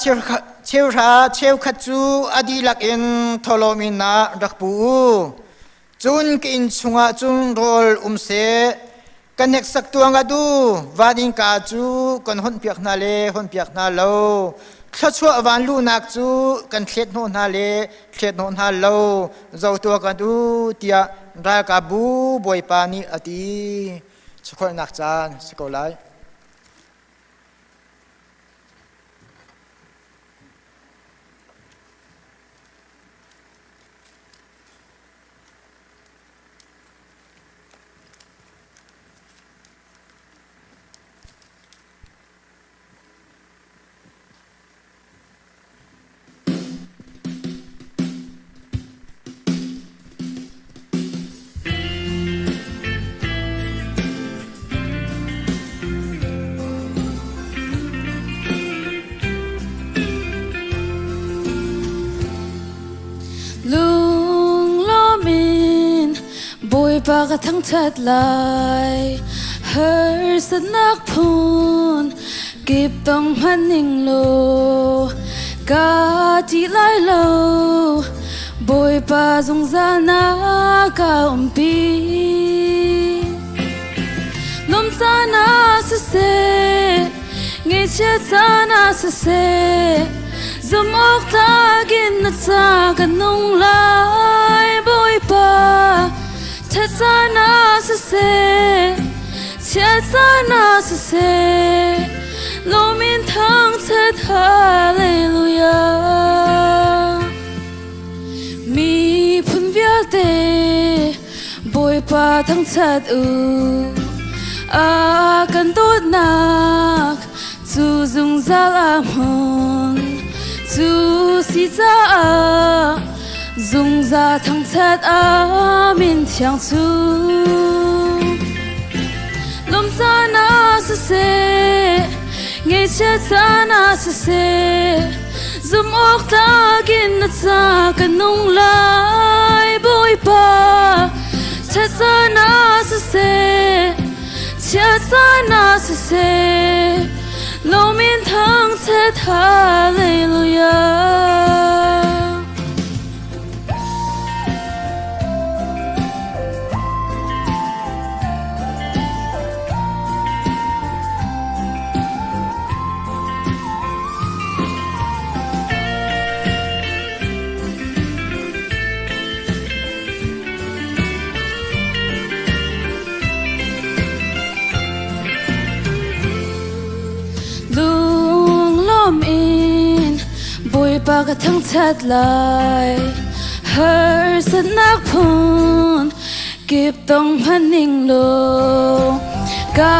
cheuhra cheukhat cu a dihlak in thawhlawm in ah rak pu u. Cun ka inn chungah cun rawl um seh. Ka hneksak tuang ah du van innka cu kan honhpiak hna le honhpiak hna lo. Thluachuah van luhnak cu kan thlet hnawh hna le thlet hnawh hna lo. Zo tuah kan u tiah ralkapbu Bawipa nih a ti. Chukholhnak caan si ko lai. Lunglawm in Bawipa ka thangṭhat lai. Harsatnak phun kip tong hmanh ning law ka ṭih lai lo. Bawipa zungzal na ka umpi. Lawm caan ah siseh, ngaihchiat caan ah siseh, zumh awk tlak in na ca ka nung lai, Bawipa. Ṭhat caan ah siseh, chiat caan ah siseh, lawm in thangṭhat hallelujah. Miphun vialte Bawipa thangṭhat u. A kan dawtnak cu zungzal a hmun. Cu si caah zungzal thangṭhat a min thiang cu. Lawm caan ah siseh, ngaihchiat caan ah siseh, zumh awk tlak in na ca ka nung lai, Bawipa. Ṭhat caan ah siseh, chiat caan ah siseh, lawm in thangṭhat hallelujah. Lunglawm in Bawipa ka thangṭhat lai. Harsatnak phun kip tong hmanh ning law ka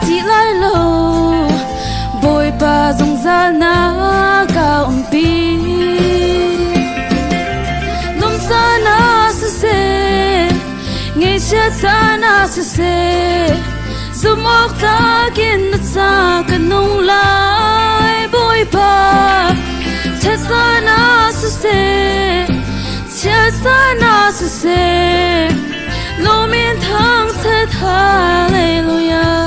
ṭih lai lo. Bawipa zungzal na ka umpi. Lungcaan ah siseh, ngaihchiat caan ah siseh, zumh awk tlak in na ca ka nung lai, Bawipa. Ṭhat caan ah siseh, chiat caan ah siseh, lawm in thangṭhat hallelujah.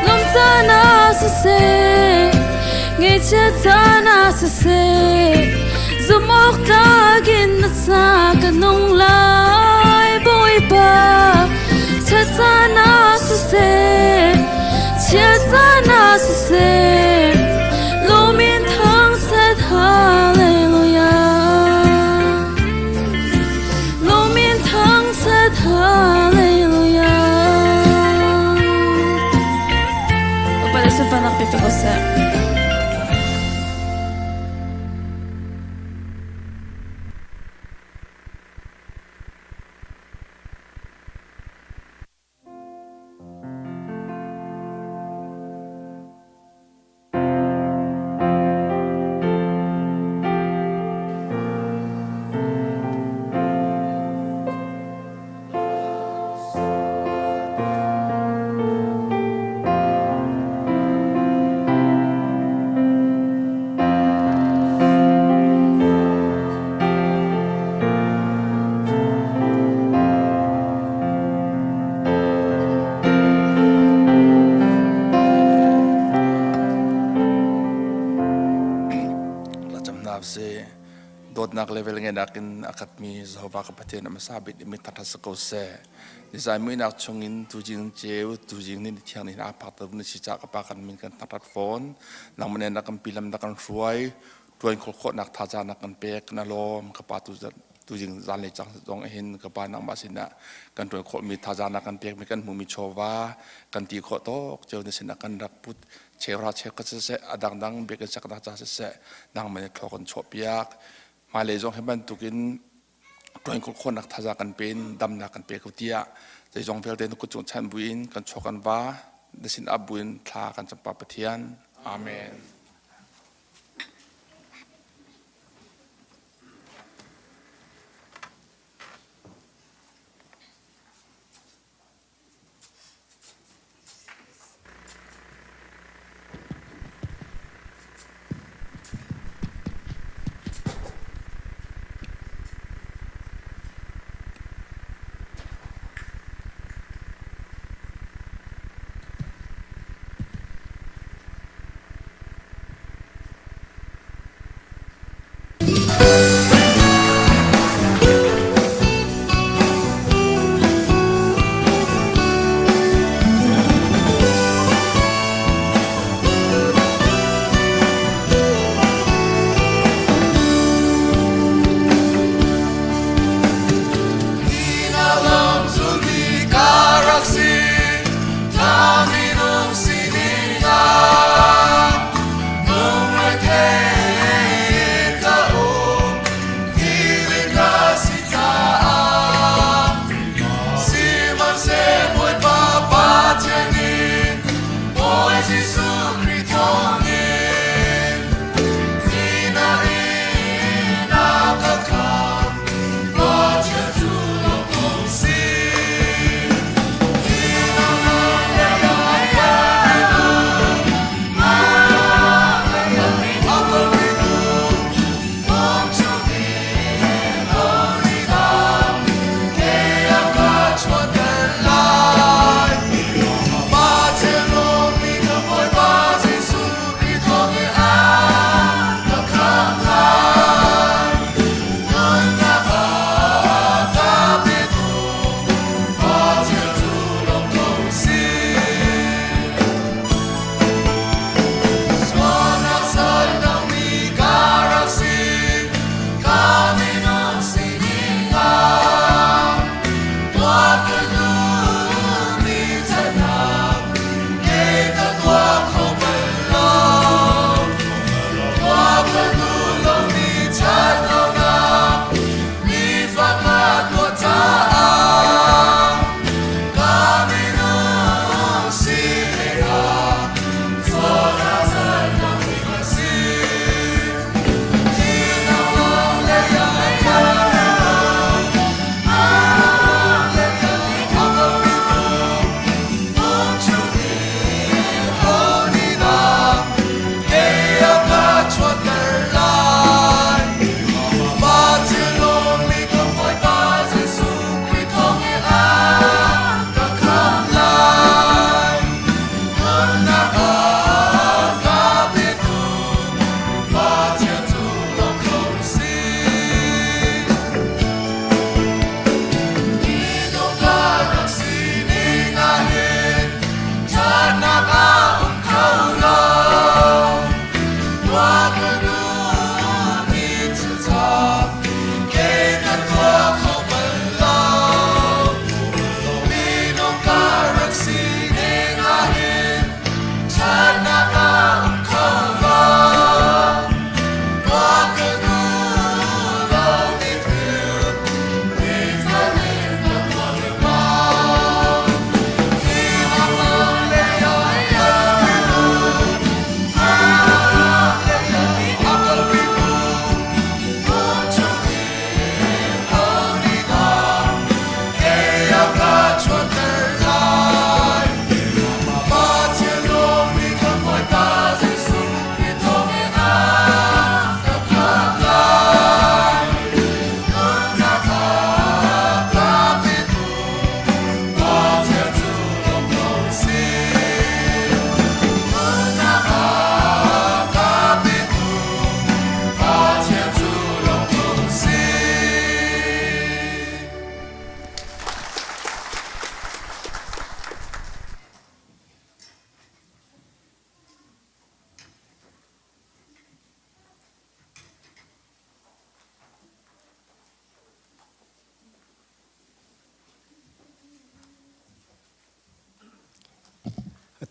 Lawm caan ah siseh, ngaihchiat caan ah siseh, zumh awk tlak in na ca ka nung lai, Bawipa. Ṭhat caan ah siseh, chiat caan ah siseh, lawm in thangṭhat hallelujah. Lawm in thangṭhat hallelujah. Upat le sunparnak pe ko seh. Dawtnak le velngeihnak in a khatmi Jehovah ka Pathian a hmasa bik mi thangṭhat si ko seh. Nizai muihnak chungin tuzing ceu, tuzing ni thiang ni hna phak na si ca ka pa kan min kan thangṭhat fawn. Nangmah nih na kan pi lam na kan hruai, ṭuan khawh khawhnak thazaang na kan pek, na lawm ka pa tu tuzing zanlei cang zong hin ka pa nangmah sinah kan ṭuan khawhmi thazaang na kan pekmi kan hmuhmi chawva kan ti khawh tawk ceu na sinah kan rak put cheuhra cheukhat siseh a dangdang biakinn saknak ca siseh nangmah nih thlaw kan chuahpiak. Hmailei zong hi bantukin ṭuan khawhnak thazaang kan pe in damnak kan pe ko tiah zeizong vialte na kut cung chan buin kan chuak kan va na sin ap buin thla kan cam pa Pathian. Amen.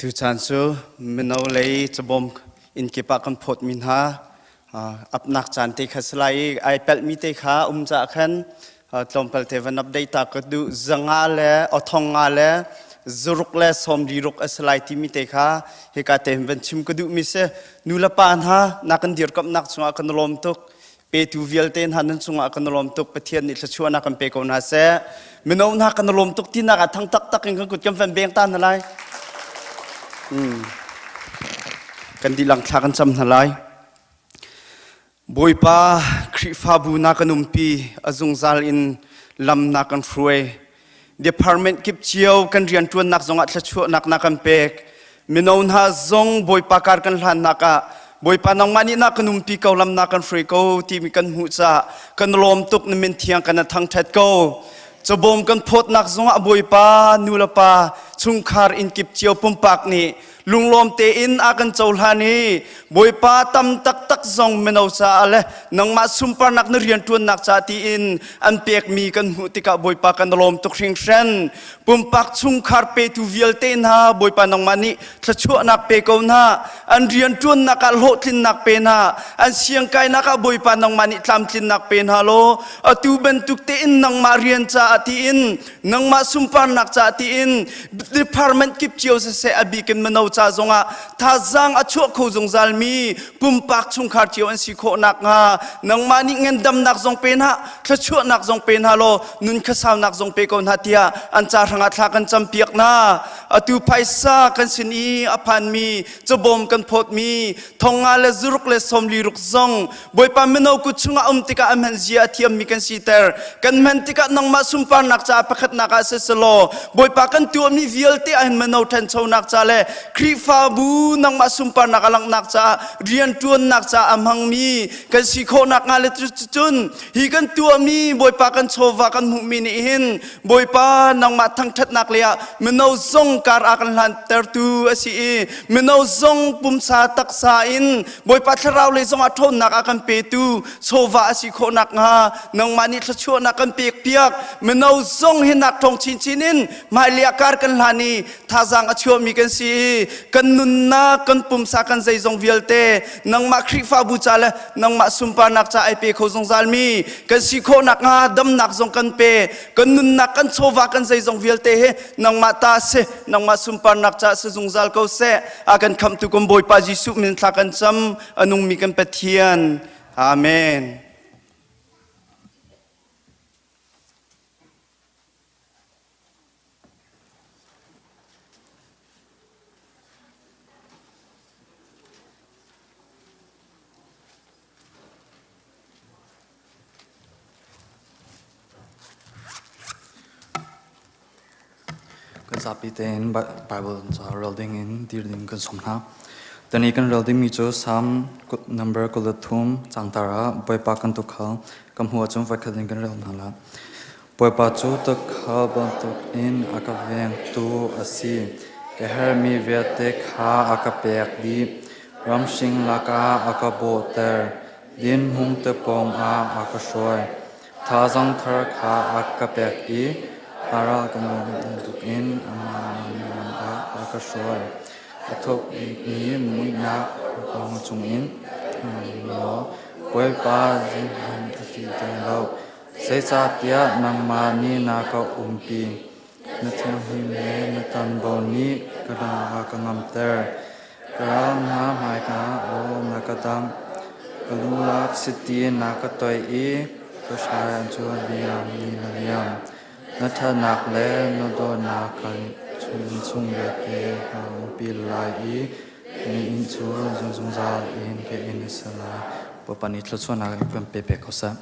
Atu caan cu mino lei cabawm inn kip ah kan phawtmi hna apnak caan te kha si lai i ai pelhmi te kha um caah khan tlawmpal te van update ta ka duh. Zanga le othong nga le zuruk le sawmli ruk a si lai timi te kha hika te hin van chim ka duhmi si. Nu le pa hna na kan dirkamhnak cungah kan lawm tuk. Petu vialte hna nan cungah kan lawm tuk. Pathian nih thluachuahnak kan pe ko hna seh. Mino hna kan lawm tuk tinak ah thang taktak in kan kut kan van beng ta hna lai. Kan dilang thla kan cam hna lai. Bawipa Khrihfabu na kan umpi a zungzal in lam na kan hruai. Department kip cio kan rianṭuannak zongah thluachuahnak na kan pek. Mino hna zong Bawipa kar kan hlannak ah Bawipa nangmah nih na kan umpi ko lam na kan hruai ko timi kan hmuh caah kan lawm tuk na min thiang kan thangṭhat ko. Cabawm kan phawtnak zongah Bawipa nu le pa chungkhar inn kip cio pumpak nih lunglawm tein a kan cohlan i Bawipa tam taktak zong mino caah le nangmah sunparnak na rianṭuannak ca tiin an pekmi kan hmuh tikah Bawipa kan lawm tuk hringhran. Pumpak chungkhar petu vialte hna Bawipa nangmah nih thluachuahnak pe ko hna. An rianṭuannak ah hlawhtlinnak pe hna. An siangkainak ah Bawipa nangmah nih tlamtlinnak pe hna law atu bantuk tein nangmah rian caah tiin nangmah sunparnak caah tiin department kip cio siseh a bik in mino ca zongah thazaang a chuah kho zungzal mi pumpak chungkhar cio an si khawh nakhnga nangmah nih ngandamnak zong pe hna thluachuahnak zong pe hna law nun khuasaunak zong pe ko hna tiah an ca hrangah thla kan campiak hna. Atu phaisa kan sin i a phanmi cabawm kan phawtmi thonga le zuruk le sawmli ruk zong Bawipa mino kut chungah um tikah a hman zia a thiammi kan siter. Kan hman tikah nangmah sunparnak caah pakhatnak ah siselaw Bawipa kan tuahmi vialte ah hin mino ṭhanchonak ca le Khrihfabu nangmah sunparnak a langhnak caah rianṭuannak caah a hmangmi kan si khawh nakhnga le cun hi kan tuahmi Bawipa kan chawva kan hmuhmi nih hin Bawipa nangmah thangṭhatnak lei ah mino zong kar a kan hlantertu a si i mino zong pumsa taksa in Bawipa thlarau lei zongah ṭhawnnak a kan petu chawva a si khawh nakhnga nangmah nih thluachuahnak kan pek piak. Mino zong hi nak ṭhawng chinchin in hmailei ah kar kan hlan i thazaang a chuahmi kan si i kan nunnak kan pumsa kan zeizong vialte nangmah Khrihfabu ca le nangmah sunparnak ca ai pe kho zungzalmi kan si khawh nakhnga damnak zong kan pe. Kan nunnak kan chawva kan zeizong vialte hi nangmah ta si nangmah sunparnak ca si zungzal ko seh. A kan khamhtu kan Bawipa Jesuh min thla kan cam a nungmi kan Pathian. Amen. Kan zapi tein Bible ca rel ding in dir ding kan sawm hna. Tani kan rel dingmi cu Psalm number 23 cangtar ah Bawipa kan tukhal kan hmu ahcun voikhat in kan rel hna la. Bawipa cu tukhal bantuk in a ka vengtu a si. Ka herhmi vialte kha a ka pek dih. Ramhring lakah a ka bawhter. Dinhmung te pawng ah a ka hruai. Thazaang thar kha a ka pek i a ral ka bantuk in amah lam ah a ka hruai. A thukmi muihnak pawng chungin maw Bawipa zeihmanh a ṭihter lo. Zeicahtiah nangmah nih na ka umpi. Na thianghlim le na ṭanvo nih ka ral a ka ngamter. Ka ral hna hmaika aw na ka damh. Ka lulak chiti na ka toih i ka hrai cu liam in a liam. Na ṭhatnak le na dawtnak kha chung vialte ka umpi lai i na inn cu zungzal in ka inn a si lai. Bawipa nih thluachuahnak in kan pe pek ko seh.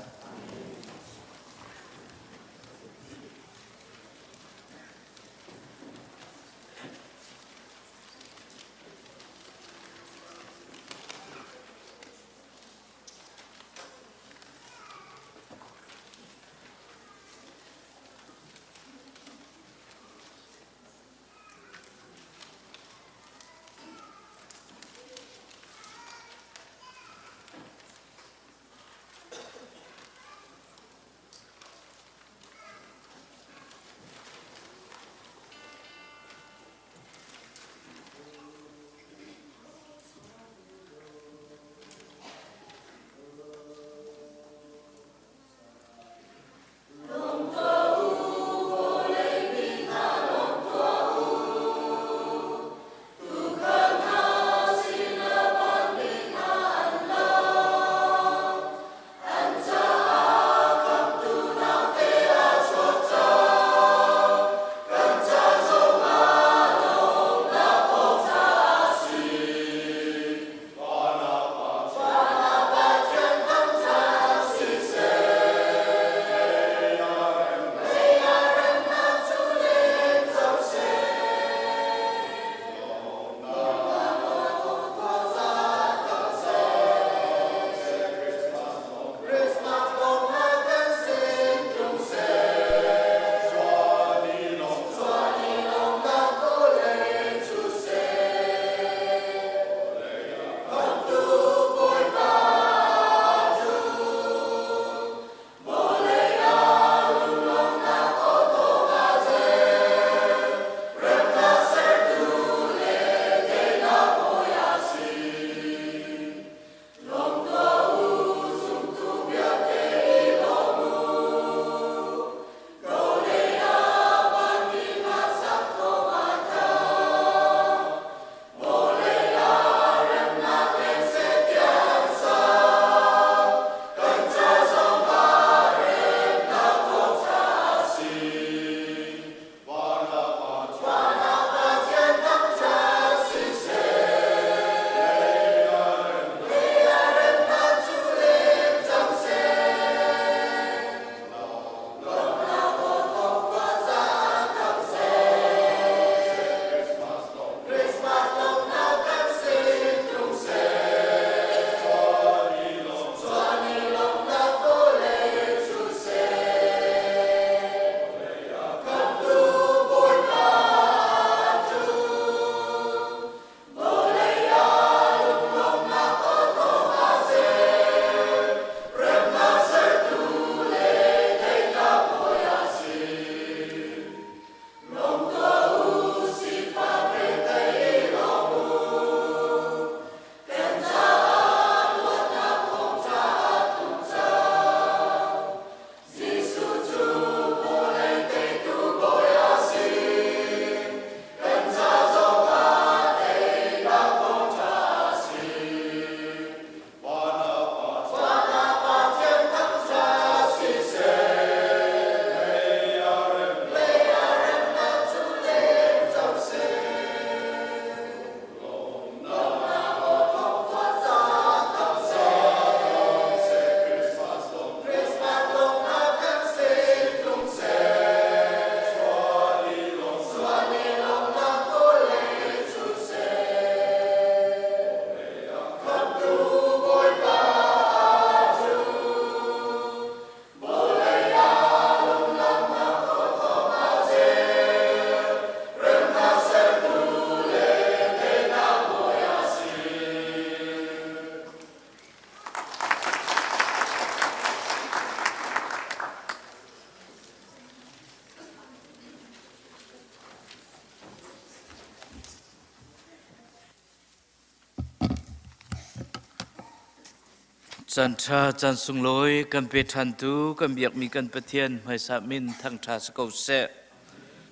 Caan ṭha, caan sunglawi kan pe ṭhantu kan biakmi kan Pathian hmaisa min thangṭha si ko seh.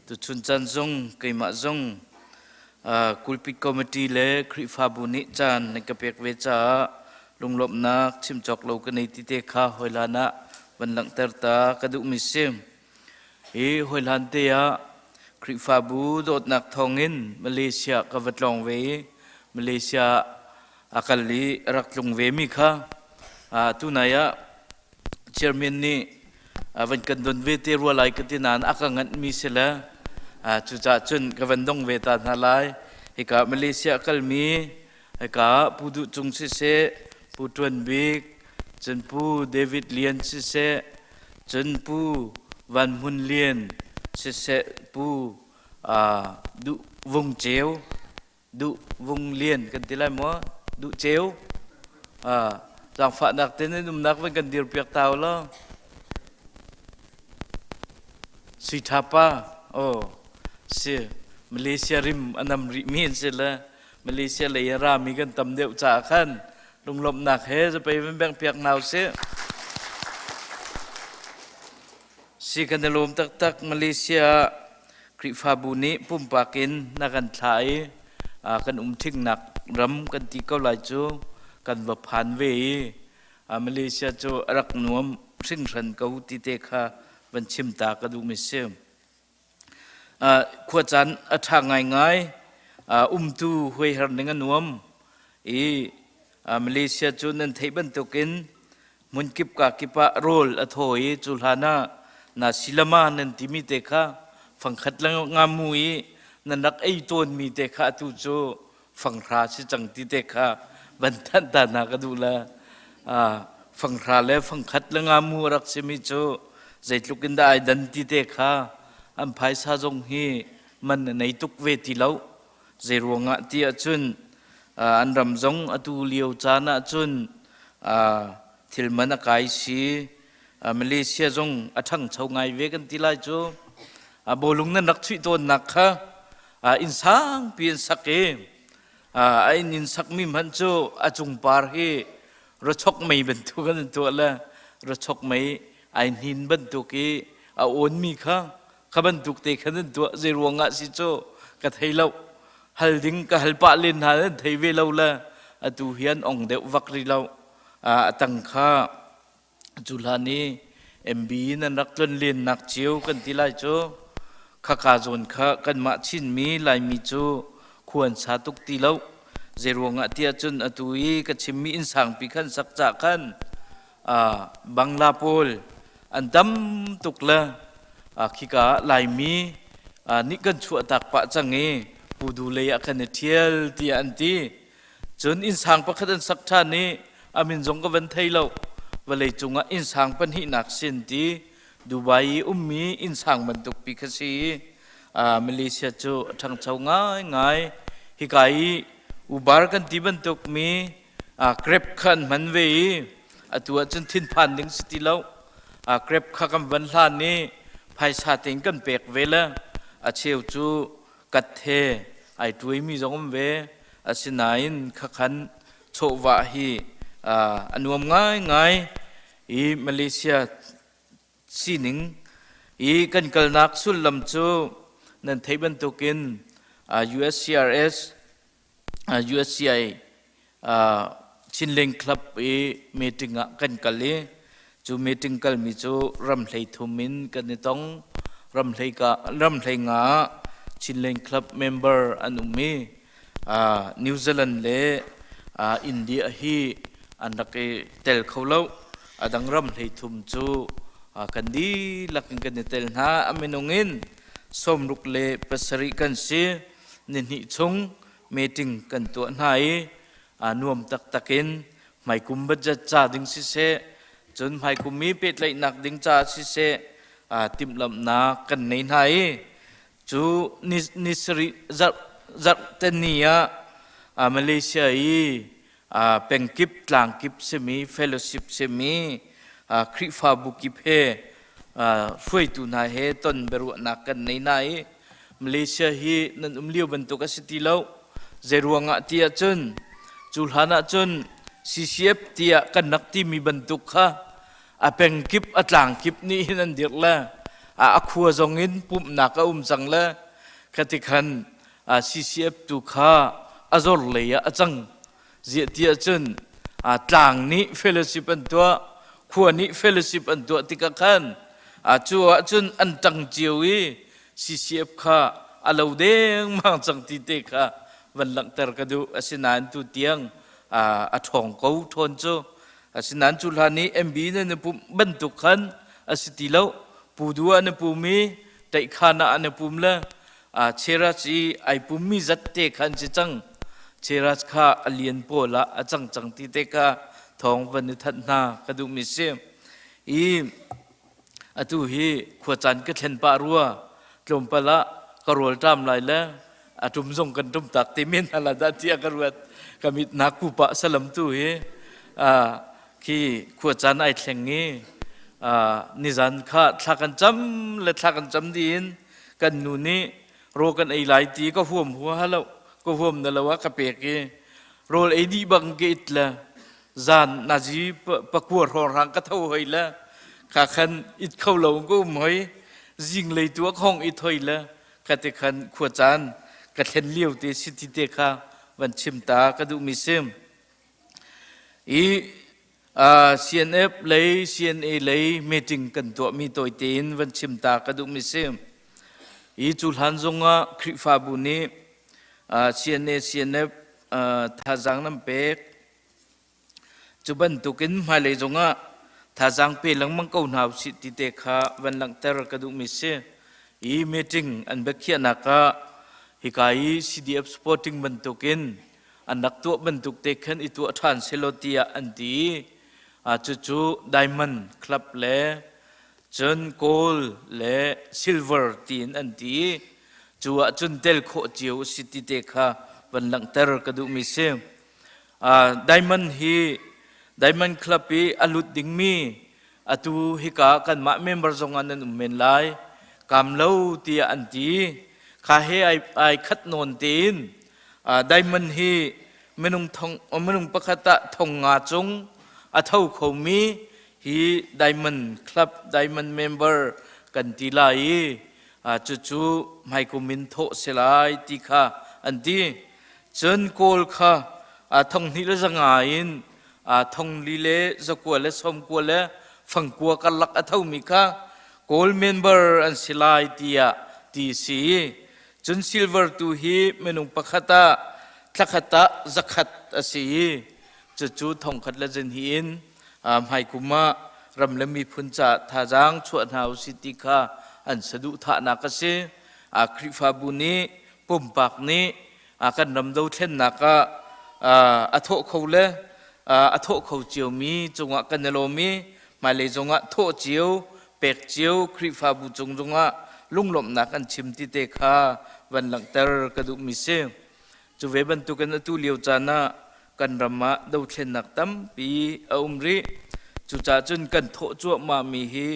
Tuchun caan zong keimah zong Kulpit Committee le Khrihfabu nih caan nan ka pek ve caah lunglawmhnak chim cawk lo ka nei ti te kha hawihlan ah van langhter ta ka duhmi si. Hi hawihlan te ah Khrihfabu dawtnak thawngin Malaysia ka va tlawng ve i Malaysia a kal i a rak tlung vemi kha tunai ah chairman nih van kan don ve te rua lai ka ti nain a ka nganhmi si le cucaah cun ka van dong ve ta hna lai. Hika Malaysia kalmi hika Pu Duh Cung siseh, Pu Tuan Bik, cun Pu David Lian siseh, cun Pu Van Hmun Lian siseh, Pu Duh Vung Ceu Duh Vung Lian kan ti lai maw? Duh Ceu. Zaangfahnak te nan umnak van kan dirpiak ta u law. Sui Tha Pa. Oh, si Malaysia rim a nam rih mi an si le Malaysia lei a rami kan tam deuh caah khan lunglawmhnak he zapei van bengh piak hna usih. Si kan i lawm taktak Malaysia ah Khrihfabu nih pumpak in na kan thlah i kan um ṭhingnak ram kan ti ko lai cu kan va phan ve i Malaysia cu a rak nuam hringhran ko ti te kha van chim ta ka duhmi si. Khuacaan a ṭha ngaingai, umtu huaiher ning a nuam i Malaysia cu nan theih bantukin hmunkip ka kip ah rawl a thaw i cu hlan ah nasi lama nan timi te kha fangkhat le ngamu i nan rak ei tawnmi te kha atu cu fanghra si cang ti te kha van thanh ta hna ka duh le fanghra le fangkhat le ngamu a rak simi cu zeitluk in dah ai dan ti te kha an phaisa zong hi man a nei tuk ve ti lo. Zei ruangah ti ahcun an ram zong atu lio caan ahcun thil man a kai si. Malaysia zong a ṭhangcho ngai ve kan ti lai cu. Bawlung nan rak chuih tawnnak kha inn sangpi an sak i a inn in sakmi hmanh cu a cungpar hi rachok mei bantuk an tuah le rachok mei ai hnin bantuk i a awnmi kha kha bantuk te khan an tuah. Zei ruangah si cu ka thei lo. Hal ding ka hal pah len hna an thei ve lo le atu hi an ong deuh vak rih lo. A tang kha cu hlan i MB in an rak tlon lennak cio kan ti lai cu khaka zawn kha kanmah Chinmi Laimi cu khua an sa tuk ti lo. Zei ruangah tiah cun atu i ka chimmi inn sangpi khan sak cah khan Bangla pawl an tam tuk le khika ah Laimi nih kan chuahtak pah cang i Pudu lei ah khan i ṭhial tiah an ti. Cun innsang pakhat an sak ṭhan i a min zong ka van thei lo. Vawlei cungah innsang pahnihnak sin ti Dubai i ummi innsang bantuk pi kha si i Malaysia cu a ṭhangcho ngaingai. Hika i Uber kan ti bantuk mi Grab kha an hman ve i atu ahcun thinphan ding si ti lo. Grab kha kan van hlan i phaisa tein kan pek ve le a cheu cu kat he ai tuaimi zong um ve. Asinain khakhan chawhvah hi a nuam ngaingai i Malaysia sining i kan kalnak sullam cu nan theih bantukin USCRS USCI Chinleng Club i meeting ah kan kal i cu meeting kalmi cu ram 13 in kan i tong. Ram 15 ah Chinleng Club member an um i New Zealand le India hi an rak i tel kho lo. A dang ram 13 cu kan dihlak in kan i tel hna. A minung in 67 kan si. Nihnih chung meeting kan tuah hna i nuam taktak in hmaikum budget ca ding siseh, cun hmaikum i pehtlaihnak ding caah siseh timhlamhnak kan nei hna i cu ni sarih zarh te ni ah Malaysia i pengkip tlangkip simi fellowship simi Khrihfabu kip he hruaitu hna he ton biaruahnak kan nei hna i Malaysia hi nan um lio bantuk a si ti lo. Zei ruangah ti ahcun cu hlan ahcun. CCF tiah kan rak timi bantuk kha a pengkip a tlangkip nih hin an dirh le a khua zong in pumhnak a um cang le khati khan CCF tu kha a zor lei ah a cang. Ziah tiah cun tlang nih fellowship an tuah, khua nih fellowship an tuah tikah khan cu ahcun an ṭang cio i CCF kha a lo dengmang cang ti te kha van langhter ka duh. Asinain tu tiang a ṭhawng ko ṭhawn cu. Asinain cu hlan i MB nan i pumh bantuk khan a si ti lo. Pudu ah an i pum i Ṭaihkhan ah an i pum le Cheras i ai pummi zat te kha an si cang. Cheras kha a lian pawl ah a cang cang ti te kha thawng van i thanh hna ka duhmi si. I atu hi khuacaan ka thlen pah rua tlawmpal ah ka rawl ṭam lai le a ṭum zong kan ṭum tak te men hna la dah tiah ka ruat. Ka mit na ku pah salam tu hi khi khuacaan ai thleng i nizan kha thla kan cam le thla kan cam dih in kan nu nih rawl kan ei lai ti ka huam hua halo ka huam na lo ah ka pek i rawl ei dih bang ka it le zan nazi pakua hrawng hrang ka tho hoi le kha khan it kho lo ka um hoi zing lei tu a khong it hoi le kha te khan khuacaan ka thlen lio te si ti te kha van chim ta ka duh mi sim I CNF lei CNA lei meeting kan tuahmi tawite in van chim ta ka duhmi si. I cu hlan zongah Khrihfabu nih CNA CNF thazaang nan pek. Cu bantukin hmailei zongah thazaang pe lengmang ko hna usih ti te kha van langhter ka duhmi si. I meeting an biakhiahnak ah hika i CDF supporting bantukin an rak tuah bantuk te khan i tuah ṭhan selaw tiah an ti cucu diamond club le cun gold le silver tiin an ti cu ah cun tel khawh cio a si ti te kha van langhter ka duhmi si diamond hi diamond club i a lut dingmi atu hika kanmah member zong ah nan um men lai kam lo tiah an ti kha he ai, ai khat nawn tein Diamond hi minung thong minung pakhat ah thong nga cung a tho khomi hi Diamond Club Diamond member kan ti lai i cucu hmaikum in thawh si lai ti kha an ti. Cun Kawl kha thong hnih le zanga in thong li le zakua le sawmkua le fangkua karlak a thomi kha Kawl member an si lai tiah ti si. Cun silver tu hi minung pakhat ah thlakhat ah zakhat a si i cucu thongkhat le zinhi in hmaikum ah ram le miphun caah thazaang chuah hna usih ti kha an saduhthahnak a si. Khrihfabu nih pumpak nih kan ram dothlennak ah a thawh kho le a thawh kho ciomi cungah kan i lawm i hmailei zongah thawh cio pek cio Khrihfabu cung zongah lunglawmhnak an chim ti te kha van langhter ka duhmi si. Cu ve bantukin atu lio caan ah kan ram ah dothlennak tampi a um rih. Cucaah cun kan thawh cuahmahmi hi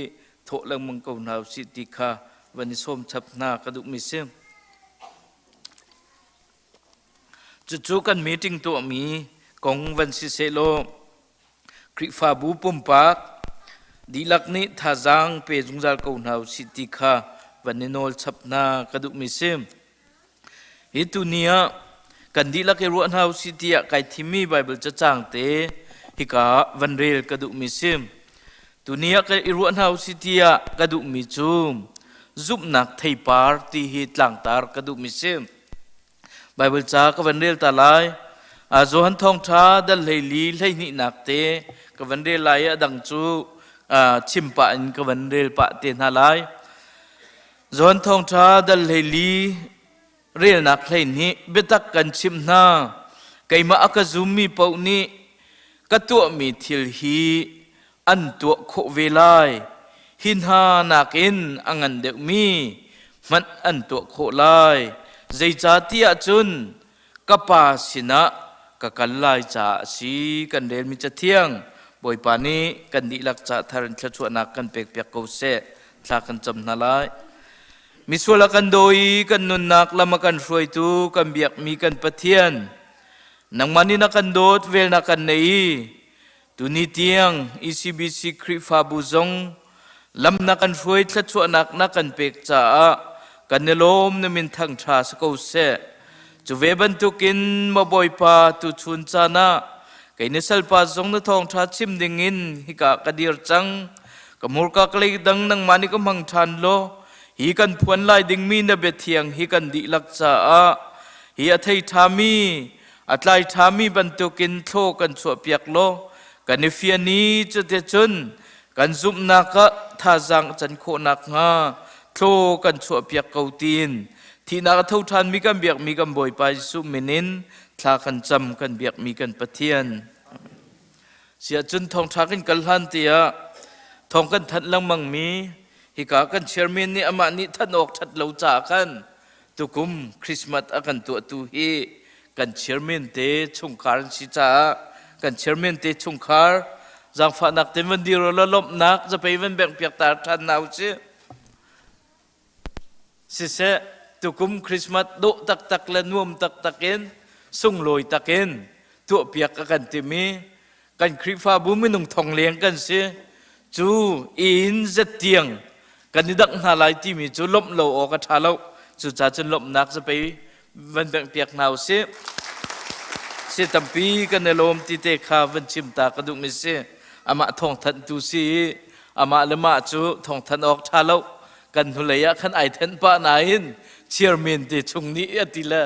thawh lengmang ko hna usih ti kha van i sawm chap hna ka duhmi si. Cucu kan meeting tuahmi kong van si sehlaw Khrihfabu pumpak dihlak nih thazaang pe zungzal ko hna usih ti kha van i nawl chap hna ka duhmi si. Hi tuni ah kan dihlak i ruah hna usih tiah kai thimmi Baibal cacang te hika ah van rel ka duhmi si. Tuni ah ka i ruah hna usih tiah ka duhmi cu zumhnak theipar ti hi tlangtar ka duhmi si. Baibal ca ka van rel ta lai. Johan Thawngṭha dal 14 hleihnihnak te ka van rel lai i a dang cu chim pah in ka van rel pah te hna lai. Johan Thawngṭha dal 14 relnak 12 biatak kan chimh hna. Keimah a ka zummi paoh nih ka tuahmi thil hi an tuah khawh ve lai. Hi hna nakin a ngan deuhmi hmanh an tuah khawh lai. Zeicahtiah cun ka Pa sinah ka kal lai caah a si. Kan relmi Cathiang Bawipa nih kan dihlak ca thar in thluachuahnak kan pekpiak ko seh. Thla kan cam hna lai. Misual a kan daw i kan nunnak lam a kan hruaitu kan biakmi kan Pathian. Nangmah nih na kan dawt, vel na kan nei i tuni tiang ECBC Khrihfabu zong lam na kan hruai thluachuahnak na kan pek caah kan i lawm na min thangṭha si ko seh. Cu ve bantukin maw Bawipa tuchun caan ah kei na salpa zong na thawngṭha chim dingin hika ka dir cang. Ka hmurka ka lei dang nangmah nih ka hmang ṭhan law hi kan phuan lai dingmi na biathiang hi kan dihlak caah hi a thei ṭhami a tlai ṭhami bantukin thlaw kan chuahpiak law kan i fian i cuticun kan zumhnak ah thazaang can khawh nakhnga thlaw kan chuahpiak ko tiin thihnak a tho ṭhanmi kan biakmi kan Bawipa Jesuh min in thla kan cam kan biakmi kan Pathian. Siahcun thawngṭha kan kal hlan tiah thawng kan thanh lengmangmi hika kan chairman nih amah nih thanh awk ṭhat lo caah khan tukum Christmas a kan tuahtu hi kan chairman te chungkhar an si caah kan chairman te chungkhar zaangfahnak ten van dir la lawmhnak zapei van bengh piak ta ṭhan na usih. Siseh, tukum Christmas dawh taktak le nuam taktak in sunglawi takin tuahpiak a kan timi kan Khrihfabu minung thong leng kan si. Cu inn zet tiang kan i dangh hna lai timi cu lawmh lo awk a ṭha lo. Cucaah cun lawmhnak zapei van bengh piak hna usih. Si tampi kan i lawm ti te kha van chim ta ka duhmi si. Amah thawngthanhtu si i amah le mah cu thawngthanh awk ṭha lo. Kan hnulei ah khan ai thenh pah nain chairman te chung nih a ti le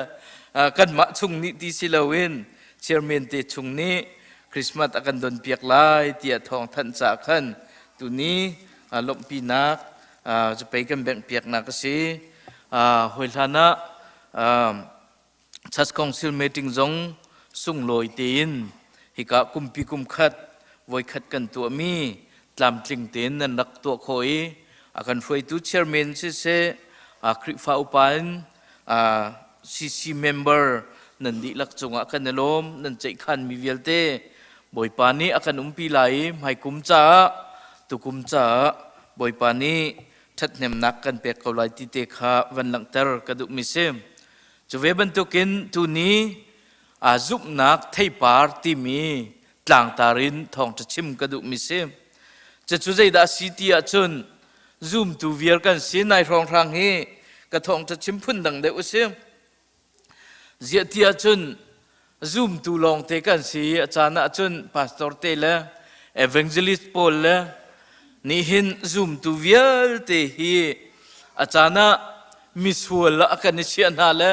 kanmah chung nih ti si loin chairman te chung nih Christmas a kan don piak lai tiah thawngthanh ca khan tuni lawmhpinak zapei kan bengh piaknak a si. Hawi hlan ah Church Council meeting zong sunglawi tein hika kumpi kum khat voikhat kan tuahmi tlamtling tein nan rak tuah khawh i a kan hruaitu chairman siseh Khrihfa upa in CC member nan dihlak cungah kan i lawm nan ceihkhanmi vialte Bawipa nih a kan umpi lai i hmaikum caah tukum caah Bawipa nih ṭhathnemnak kan pek ko lai ti te kha van langhter ka duhmi si. Cu ve bantukin tuni aa zumhnak theipar timi tlangtar in thawngṭha chim ka duhmi si. Cucu zeidah a si ti ahcun zumtu vial kan si nai hrawnghrang hi ka thawngṭha chim phun dang deuh a si. Ziah ti ahcun zumtu lawngte kan si i a caan ahcun pastor te le evangelist pawl le nihin zumtu vialte hi a caan ah misual ah kan i chiah hna le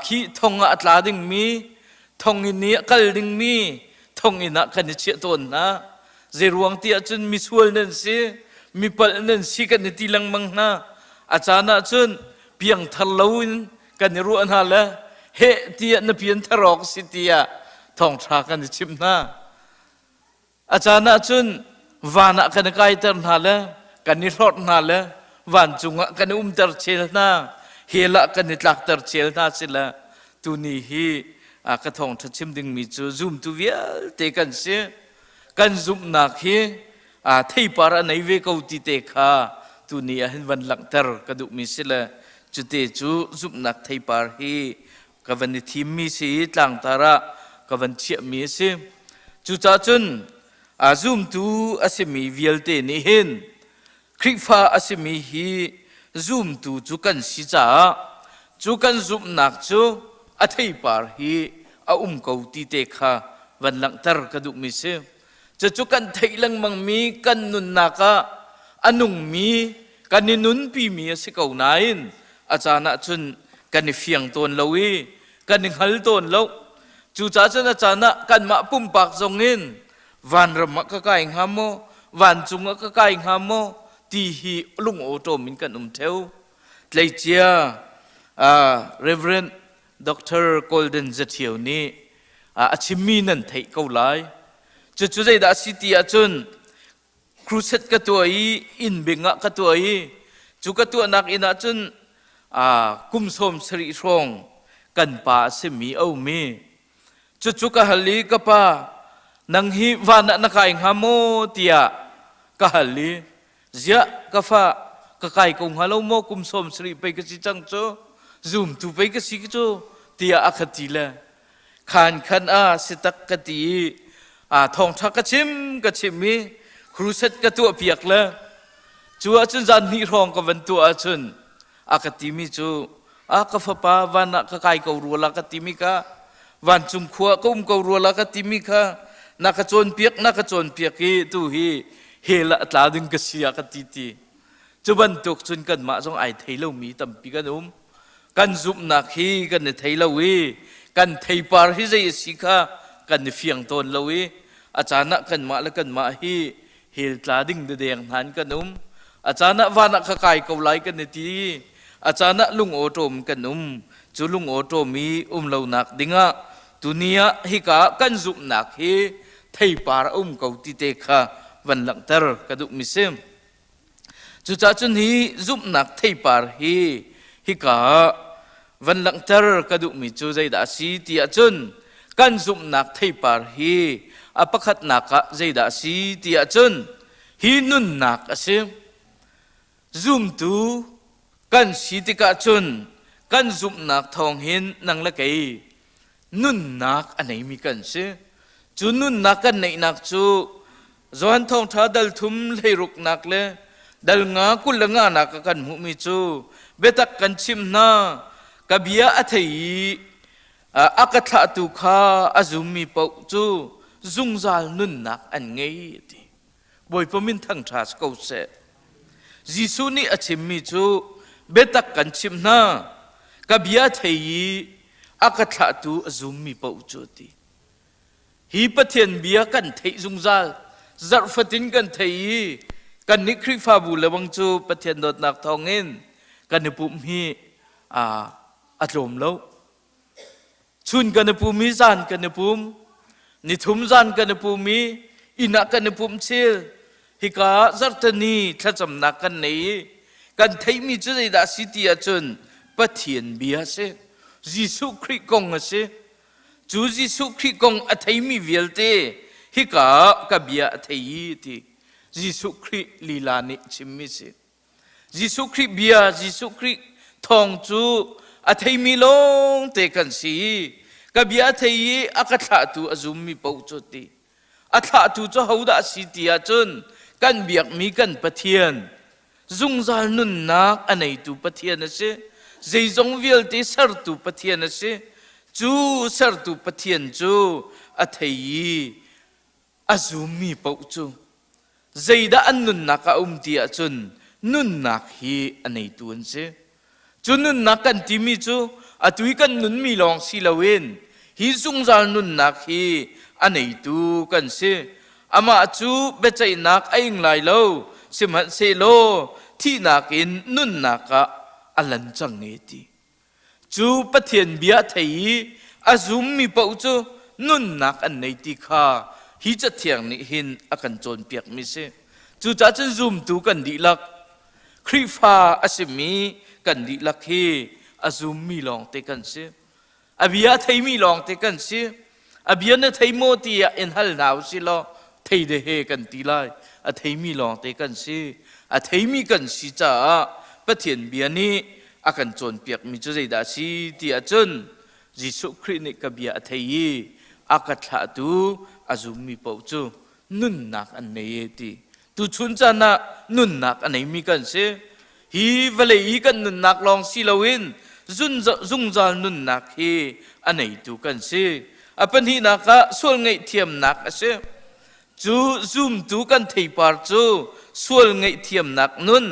khi thong ah a tla dingmi thonginn i a kal dingmi thonginn ah kan i chiah tawn hna. Zeiruang ti ahcun misual nan si, mipalh nan si kan i ti lengmang hna. A caan ahcun piangthar loin kan i ruah hna le heh tiah na pianthar awk si tiah thawngṭha kan i chimh hna. A caan ahcun van ah kan i kaiter hna le kan i hlorh hna le vancung ah kan i umter chel hna, hell ah kan i tlakter chel hna sila tuni hi ka thawngṭha chim dingmi cu zumtu vialte kan si. Kan zumhnak hi theipar a nei ve ko ti te kha tuni ah hin van langhter ka duhmi si le cute cu zumhnak theipar hi ka van i thimmi si i tlangtar ah ka van chiahmi a si. Cucaah cun a zumtu a simi vialte nih hin Khrihfa a simi hi zumtu cu kan si caah cu kan zumhnak cu a theipar hi a um ko ti te kha van langhter ka duhmi si. Cucu kan theih lengmangmi kan nunnak ah a nungmi kan i nunpimi a si ko nain a caan ah cun kan i fiang tawn lo i kan i hngal tawn lo. Cucaah cun a caan ah kanmah pumpak zongin vanram ah ka kai hnga maw, vancung ah ka kai hnga maw ti hi lungawṭawm in kan um ṭheo. Tleicia uh, Reverend Dr. Golden Zathio nih a chimmi nan theih ko lai. Cucu zeidah a si ti ahcun crusade ka tuah i inn bing ah ka tuah i cu ka tuahnak inn ah cun kum sawm sarih hrawng kan pa a simi a um i cucu ka hal i ka pa nang hi van ah na kai hnga maw tiah ka hal i Ziah ka fa ka kai ko hnga lo maw kum 70 pei ka si cang cu zumtu pei ka si cu tiah a ka ti le. Khan khan a si tak ka ti i a thawngṭha ka chim ka chim i crusade ka tuah piak le cu ahcun zan hnih hrawng ka van tuah ahcun a ka timi cu a ka fapa van ah ka kai ko rua la ka timi kha vancung khua ka um ko rua la ka timi kha na ka cawnpiak na ka cawnpiak i tu hi hell ah tla ding ka si a ka ti ti cu bantuk cun kanmah zong ai thei lomi tampi kan um kan zumhnak hi kan i thei lo i kan theipar hi zei a si kha kan i fiang tawn lo i a caan ah kanmah le kanmah hi hell tla ding dedeng hna in kan um a caan ah van ah ka kai ko lai kan i ti a caan ah lungawṭawm kan um cu lungawṭawm i um lonak dingah tuni ah hika kan zumhnak hi theipar a um ko ti te kha van langhter ka duhmi si Cucaah cun hi zumhnak theipar hi hika ah van langhter ka duhmi cu zeidah a si ti ahcun kan zumhnak theipar hi a pakhatnak ah zeidah a si ti ahcun hi nunnak a si. Zumtu kan si tikah cun kan zumhnak thawng hin nang le kei nunnak a neimi kan si. Cu nunnak kan neihnak cu Johan Thawngṭha dal thum hleiruknak le dal nga 25 nak ah kan hmuhmi cu biatak kan chimh hna ka bia a thei i a ka thlahtu kha a zummi paoh cu zungzal nunnak an ngei a ti. Bawipa min thangṭha si ko seh. Jesuh nih a chimmi cu biatak kan chimh hna ka bia a thei i a ka thlahtu a zummi paoh cu a ti. Hi Pathian bia kan theih zungzal, zarh fatin kan thei i kannih Khrihfabu le bang cu Pathian dawtnak thawngin kan i pumh hi a tlawm lo. Chun kan i pum i zan kan i pum, nithum zan kan i pum i inn ah kan i pumh chil. Hika ah zarhteni thlacamnak kan nei i kan theihmi cu zeidah a si ti ahcun Pathian bia a si. Jesuh Khrih kong a si. Cu Jesuh Khrih kong a theimi vialte hika ah ka bia a thei i ti Jesuh Khrih lila nih chimmi si. Jesuh Khrih bia, Jesuh Khrih thawng cu a theimi lawngte kan si. Ka bia a thei i a ka thlahtu a zummi paoh cu ti. A thlahtu cu hodah a si ti ahcun kan biakmi kan Pathian zungzal nunnak a neitu Pathian a si. Zeizong vialte sertu Pathian a si. Cu sertu Pathian cu a thei i a zummi paoh cu zeidah an nunnak ah a um ti ahcun nunnak hi a neitu an si. Cu nunnak kan timi cu atu i kan nunmi lawng si loin hi zungzal nunnak hi a neitu kan si. Amah cu biaceihnak a ing lai lo, sihmanhsehlaw thihnak in nunnak ah a lan cang e ti. Cu Pathian bia thei i a zummi paoh cu nunnak an nei ti kha hi Cathiang nih hin a kan cawnpiakmi si. Cucaah cun zumtu kan dihlak Khrihfa a simi kan dihlak hi a zummi lawngte kan si. A bia a theimi lawngte kan si. A bia na thei maw tiah in hal hna u sih law thei de he kan ti lai. A theimi lawngte kan si. A theimi kan si caah Pathian bia nih a kan cawnpiakmi cu zeidah a si ti ahcun Jesuh Khrih nih ka bia a thei i a ka thlahtu a zummi paoh cu nunnak an nei e ti tuchun caan ah nunnak a neimi kan si hi vawlei i kan nunnak lawng si loin zungzal nunnak hi a neitu kan si a pahnihnak ah sual ngaihthiamnak a si cu zumtu kan theipar cu sual ngaihthiamnak nun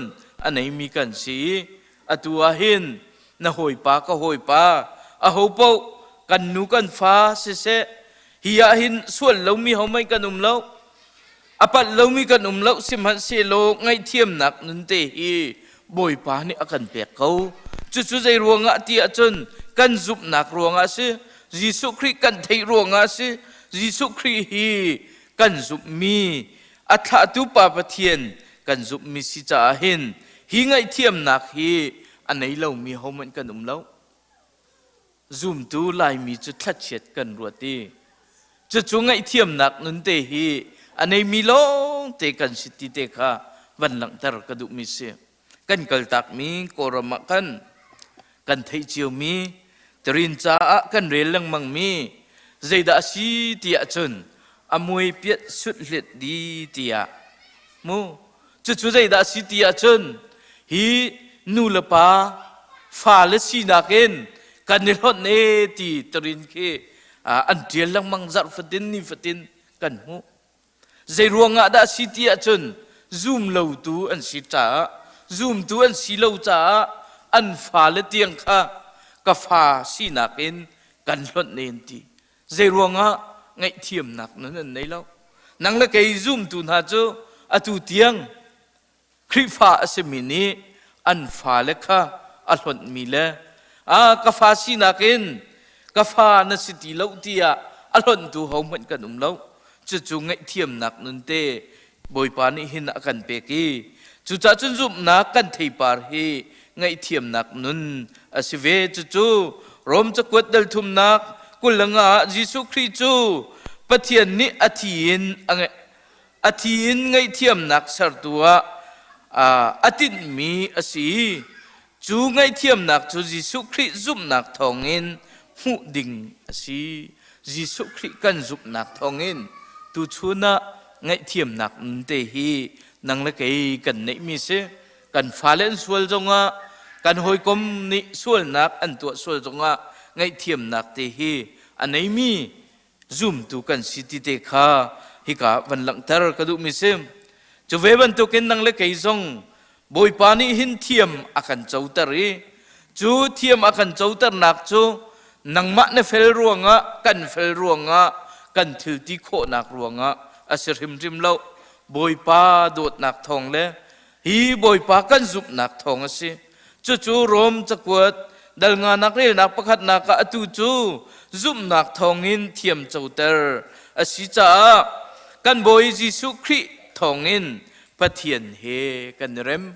a neimi kan si i atu ah hin na hawipa ka hawipa aho paoh kan nu kan fa siseh hi ah hin sual lomi homai kan um lo a palh lomi kan um lo sihmanhsehlaw ngaihthiamnak nun te hi Bawipa nih a kan pek ko cucu zei ruangah ti ahcun kan zumhnak ruangah a si Jesuh Khrih kan theih ruangah a si Jesuh Khrih hi kan zumhmi a thlahtu Pa Pathian kan zumhmi si caah hin hi ngaihthiamnak hi a nei lomi hohmanh kan um lo Zumtu Laimi cu thlachiat kan ruat i cucu ngaihthiamnak nun te hi a neimi lawngte kan si ti te kha van langhter ka duhmi si. Kan kaltakmi Kawlram ah khan kan theih ciomi Tarin caah kan rel lengmangmi. Zeidah a si ti ahcun a mui piat sut hlit di tiah mu cucu zeidah a si ti ahcun hi nu le pa fale sinak in kan i hlonh e ti tarin khi an ṭial lengmang zarh fatin ni fatin kan hmuh. Zei ruangah dah a si ti ahcun zum lotu an si caah zumtu an si lo caah an fale tiang kha ka fa sinak in kan hlonh ne an ti. Zei ruangah ngaihthiamnak nun an nei lo. Nang le kei zumtu hna cu atu tiang Khrihfa a simi nih an fale kha a hlonhmi le a ka fa sinak in ka fa na si ti lo tiah a hlonhtu hohmanh kan um lo. Cucu ngaihthiamnak nun te Bawipa nih hin a kan pek i cucaah cun zumhnak kan theipar hi ngaihthiamnak nun a si ve. Cucu Rom cakuat dal thumnak 25 ah Jesuh Khrih cu Pathian nih a thi in a a thi in ngaihthiamnak sertu ah a tinhmi a si. Cu ngaihthiamnak cu Jesuh Khrih zumhnak thawngin hmuh ding a si. Jesuh Khrih kan zumhnak thawngin tuchun ah ngaihthiamnak nun te hi nang le kei kan neihmi si. Kan fale an sual zongah kan hawikom nih sualnak an tuah sual zongah ngaihthiamnak te hi a neimi zumtu kan si ti te kha hika van langhter ka duhmi si. Cu ve bantukin nang le kei zong Bawipa nih hin thiam a kan coter i cu thiam a kan coternak cu nangmah na fel ruangah kan fel ruangah kan thil ti khawhnak ruangah a si hrimhrim lo. Bawipa dawtnak thawng le hi Bawipa kan zumhnak thawng a si. Cucu Rom cakuat dal nganak relnak pakhatnak ah atu cu zumhnak thawngin thiam coter a si caah kan Bawi Jesuh Khrih thawngin Pathian he kan i rem.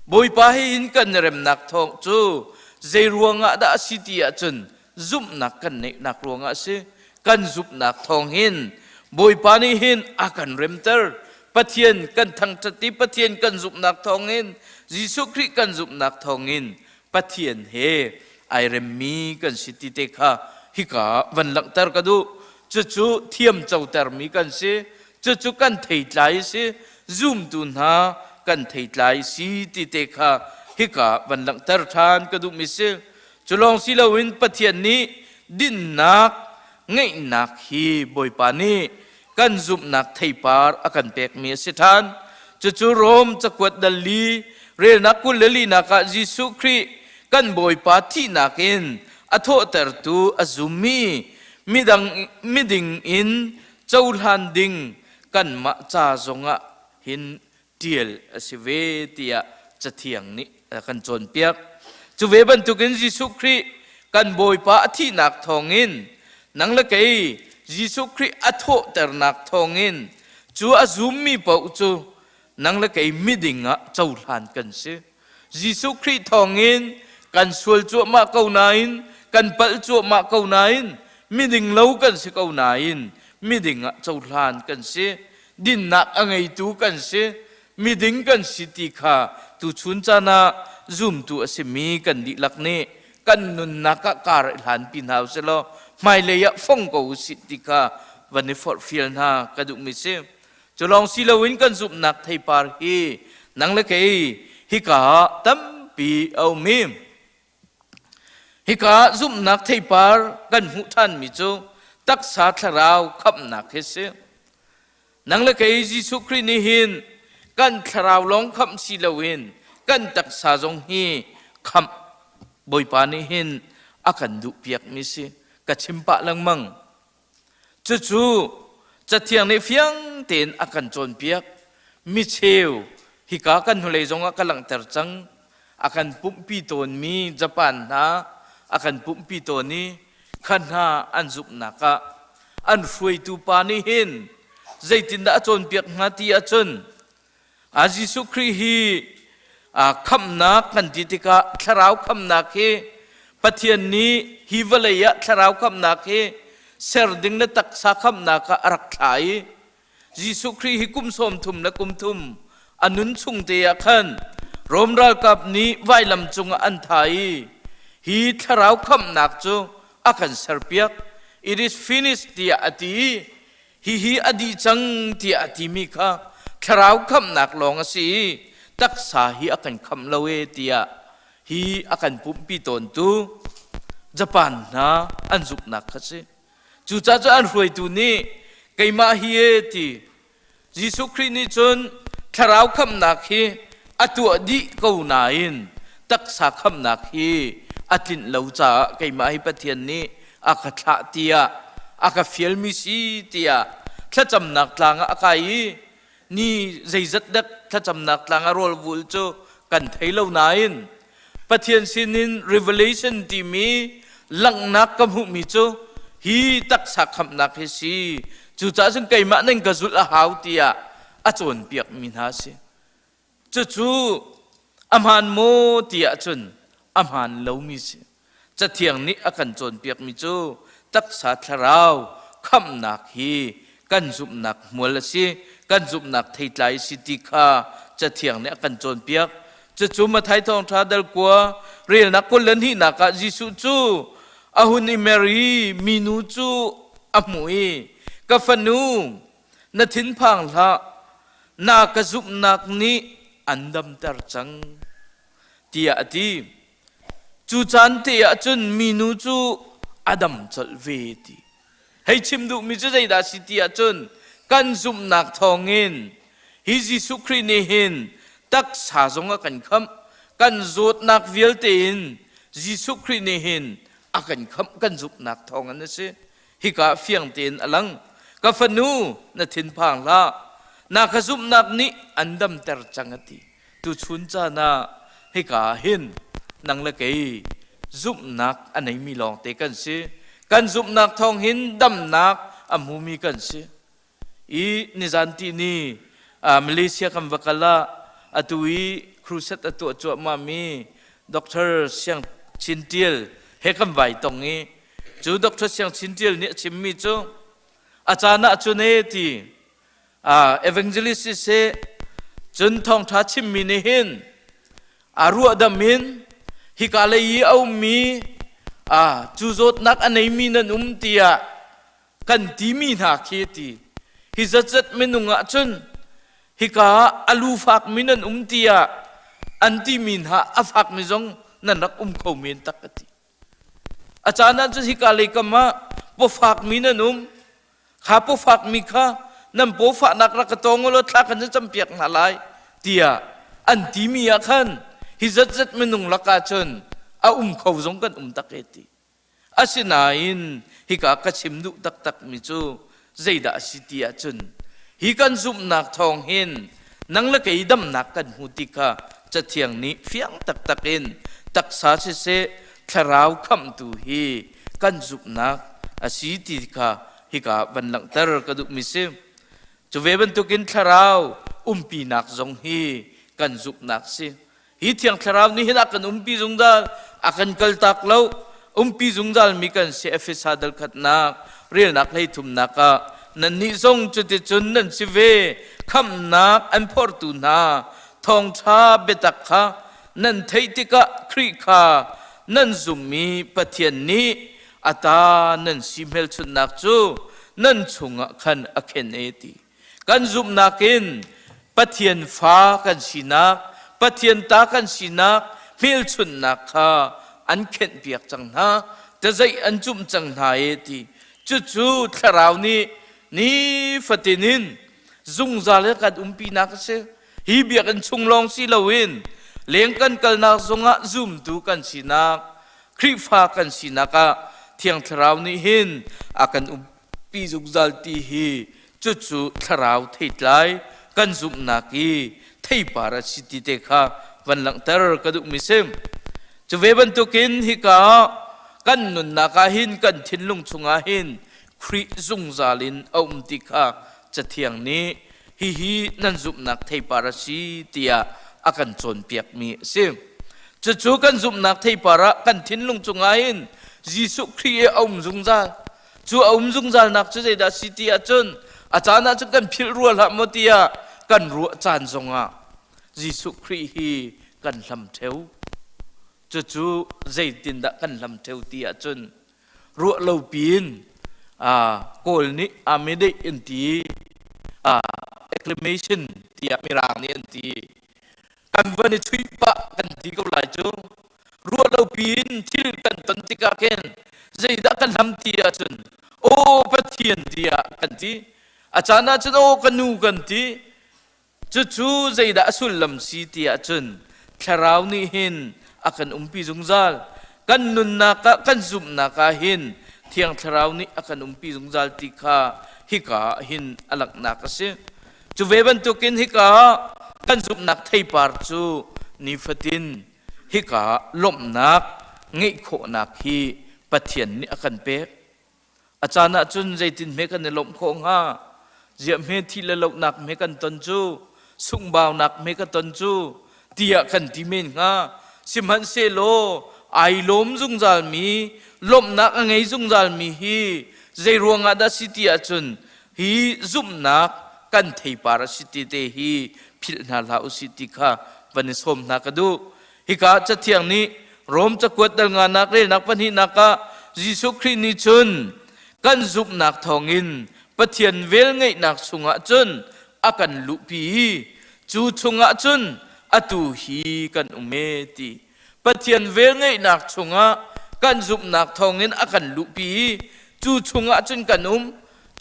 Bawipa he in kan i remnak thawng cu zei ruangah dah a si ti ahcun zumhnak kan neihnak ruangah a si. Kan zumhnak thawng hin Bawipa nih hin a kan remter. Pathian kan thangṭhat i Pathian kan zumhnak thawngin Jesuh Khrih kan zumhnak thawngin Pathian he ai remmi kan si ti te kha hika van langhter ka duh. Cucu thiam cotermi kan si. Cucu kan theitlai a si. Zumtu hna kan theitlai si ti te kha hika van langhter ṭhan ka duhmi si. Cu lawng si loin Pathian nih dinnak ngeihnak hi Bawipa nih kan zumhnak theipar a kan pekmi a si ṭhan. Cucu Rom cakuat dal li relnak 24nak ah Jesuh Khrih kan Bawipa thihnak in a thawhtertu a zummi midang miding in cohlan ding kanmah ca zongah hin ṭial a si ve tiah Cathiang nih a kan cawnpiak. Cu ve bantukin Jesuh Khrih kan Bawipa a thihnak thawngin nang le kei Jesuh Khrih a thawhternak thawngin cu a zummi paoh cu nang le kei miding ah cohlan kan si. Jesuh Khrih thawngin kan sual cuahmah ko nain kan palh cuahmah ko nain miding lo kan si ko nain miding ah cohlan kan si. Dinnak a ngeitu kan si. Miding kan si ti kha tuchun caan ah zumtu a simi kan dihlak nih kan nunnak ah kar i hlanpi hna usih law hmailei ah fong ko usih ti kha van i forhfial hna ka duhmi si. Cu lawng si loin kan zumhnak theipar hi nang le kei hika ah tampi a um i hika ah zumhnak theipar kan hmuh ṭhanmi cu taksa thlarau khamhnak hi si. Nang le kei Jesuh Khrih nih hin kan thlarau lawng khamh si loin kan taksa zong hi khamh Bawipa nih hin a kan duhpiakmi si. Ka chim pah lengmang. Cucu Cathiang nih fiang tein a kan cawnpiak. Micheu hika kan hnulei zongah ka langhter cang. A kan pumhpi tawnmi Japan hna a kan pumhpi tawn i kha hna an zumhnak ah an hruaitu pa nih hin zeitindah a cawnpiak hnga ti ahcun A Jesuh Khrih hi khamhnak kan ti tikah thlarau khamhnak hi Pathian nih hi vawlei ah thlarau khamhnak hi ser ding le taksa khamhnak ah a rak thlah i Jesuh Khrih hi kum 30 le kum thum a nun chung te ah khan Rom ralkap nih vailam cungah an thah i hi thlarau khamhnak cu a kan serpiak. It is finished tiah a ti. Hihi a dih cang tiah a timi kha thlarau khamhnak lawng a si i taksa hi a kan khamh lo e tiah hi a kan pumhpi tawntu Japan hna an zumhnak kha si. Cucaah cu an hruaitu nih keimah hi e ti Jesuh Khrih nih cun thlarau khamhnak hi a tuah dih ko nain taksa khamhnak hi a tlinh lo caah keimah hi Pathian nih a ka thlah tiah a ka fialmi si tiah thlacamnak tlang ah a kai i ni zeizat dek thlacamnak tlang ah rawl vul cu kan thei lo nain Pathian sinin revelation timi langhnak ka hmuhmi cu hi taksa khamhnak hi si. Cucaah cun keimah nan ka zulh a hau tiah a cawnpiakmi hna a si. Cucu a hmaan maw tiah cun a hmaan lomi si. Cathiang nih a kan cawnpiakmi cu taksa thlarau khamhnak hi kan zumhnak hmual a si, kan zumhnak theitlai a si ti kha Cathiang nih a kan cawnpiak. Cucu Matthai Thawngṭha dal kua relnak 22nak ah Jesuh cu a hun i mer i minu cu a hmuh i ka fanu na thinphang hlah na ka zumhnak nih an damter cang tiah a ti. Cu caan te ah cun minu cu a dam colh ve ti. Hei chim duhmi cu zeidah a si ti ahcun kan zumhnak thawngin hi Jesuh Khrih nih hin taksa zong a kan khamh, kan zawtnak vialte in Jesuh Khrih nih hin a kan khamh kan zumhnak thawngin a si. Hika fiang tein a lang. Ka fanu, na thinphang hlah. Na ka zumhnak nih an damter cang a ti. Tuchun caan ah hika ah hin nang le kei zumhnak a neimi lawngte kan si. Kan zumhnak thawng hin damnak a hmumi kan si. I nizan ti ni Malaysia kan va kal ah atu i crusade a tuah cuahmah mi Dr. Siang Chin Tial he kan vai tong i cu Dr. Siang Chin Tial nih a chimmi cu a caan ah cun e ti evangelist siseh cun thawngṭha chimmi nih hin a ruahdam in hika lei i a ummi cu zawtnak a neimi nan um tiah kan timi hna khi ti hi zatzat minung ah cun hika ah a lu fakmi nan um tiah an timi hna a fakmi zong nan rak um kho men tak a ti A caan ah cun hika lei kam ah pawfakmi nan um. Kha pawfakmi kha nan pawfahnak rak ka tawng ulaw thla kan campiak hna lai tiah an timi ah khan hi zatzat minung lakah cun a um kho zong kan um tak e ti. Asinain hika ka chim duh taktakmi cu zeidah a si ti ahcun hi kan zumhnak thawng hin nang le kei damnak kan hmu ti kha Cathiang nih fiang taktak in taksa siseh thlarau khamhtu hi kan zumhnak a si ti kha hika van langhter ka duhmi si. Cu ve bantukin thlarau umpinak zong hi kan zumhnak si. Hi Thiang Thlarau nih hin a kan umpi zungzal, a kan kaltak lo. Umpi zungzal mi kan si Efesa dal khatnak relnak hleithumnak ah nannih zong cuticun nan si ve khamhnak an phortu hna thawngṭha biatak kha nan theih tikah Khrih kha nan zummi Pathian nih a ta nan si hmelchunhnak cu nan chungah khan a khen e ti. Kan zumhnak in Pathian fa kan sinak, Pathian ta kan sinak hmelchunhnak kha an khenhpiak cang hna, tazeih an cumh cang hna e ti. Cucu Thlarau nih nifatin in zungzal he kan umpinak a si. Hi biakinn chung lawng si loin leng kan kalnak zongah zumtu kan sinak, Khrihfa kan sinak ah Thiang Thlarau nih hin a kan um pi zungzal ti hi cucu thlarau theitlai kan zumhnak i theipar a si ti te kha van langhter ka duhmi si. Cu ve bantukin hika kan nunnak ah hin kan thinlung chungah hin Khrih zungzal in a um ti kha Cathiang nih hihi nan zumhnak theipar a si tiah a kan cawnpiakmi a si. Cucu kan zumhnak theipar ah kan thinlung chungah hin Jesuh Khrih i a um zungzal. Cu a um zungzalnak cu zeidah a si ti ahcun a caan ahcun kan philh rua hlah maw tiah kan ruah caan zongah Jesuh Khrih hi kan hlam ṭheo. Cucu zeitindah kan hlam ṭheo ti ahcun ruah lo piin. Kawl nih amedeh an ti acclamation tiah Mirang nih an ti. Kan van i chuih pah kan ti ko lai cu. Ruah lo piin thil kan ton tikah khin zeidah kan hlam ti ahcun aw Pathian tiah kan ti. A caan ahcun aw ka nu kan ti. Cucu zeidah a sullam si ti ahcun Thlarau nih hin a kan umpi zungzal. Kan nunnak ah, kan zumhnak ah hin Thiang Thlarau nih a kan umpi zungzal ti kha hika ah hin a langhnak a si. Cu ve bantukin hika ah kan zumhnak theipar cu nifatin hika ah lawmhnak ngeih khawhnak hi Pathian nih a kan pek. A caan ahcun zeitin hme kan i lawmh khawh hnga? Ziah hme thih le lohnak hme kan ton cu, sunghbaunak hme ka ton cu, tiah kan ti men hnga. Sihmanhsehlaw ai lawm zungzalmi, lawmhnak a ngei zungzalmi hi zei ruangah dah si ti ahcun hi zumhnak kan theipar a si ti te hi philh hna hlah usih ti kha van i sawm hna ka duh. Hika Cathiang nih Rom cakuat dal nganak relnak pahnihnak ah Jesuh Khrih nih cun kan zumhnak thawngin Pathian velngeihnak chungah cun a kan luhpi i cu chungah cun atu hi kan um e ti. Pathian velngeihnak chungah kan zumhnak thawngin a kan luhpi i cu chungah cun kan um.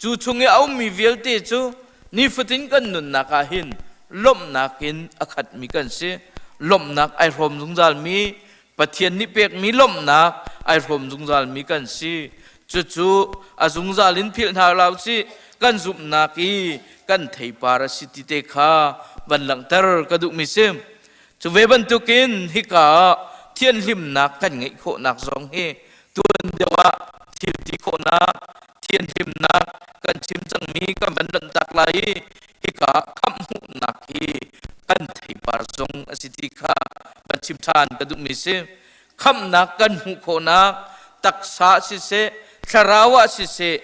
Cu chung i a ummi vialte cu nifatin kan nunnak ah hin lawmhnak in a khatmi kan si. Lawmhnak ai hrawm zungzalmi, Pathian nih pekmi lawmhnak ai hrawm zungzalmi kan si. Cucu a zungzal in philh hna hlah usih. Kan zumhnak i kan theipar a si ti te kha van langhter ka duhmi si. Cu ve bantukin hika ah thianhlimnak kan ngeih khawhnak zong hi tuan deuh ah thil ti khawhnak, thianhlimnak kan chim cangmi kan van lanhtak lai i hika khamh hmuhnak hi kan theipar zong a si ti kha van chim ṭhan ka duhmi si. Khamhnak kan hmuh khawhnak taksa siseh, thlarau ah siseh,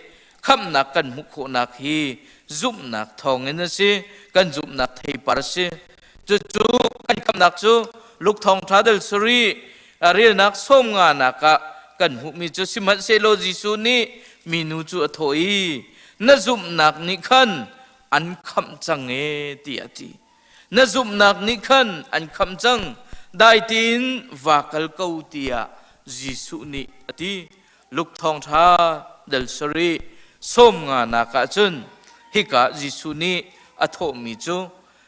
khamhnak kan hmuh khawhnak hi zumhnak thawngin a si, kan zumhnak theipar a si. Cucu kan khamhnak cu Luke thawngṭha dal sarih relnak sawmnganak ah kan hmuhmi cu sihmanhsehlaw Jesuh nih minu cu a thawh i na zumhnak nih khan an khamh cang e tiah a ti. Na zumhnak nih khan an khamh cang dai tein va kal ko tiah Jesuh nih a ti. Luke thawngṭha dal sarih sawmnganak ah cun hika Jesuh nih a thawhmi cu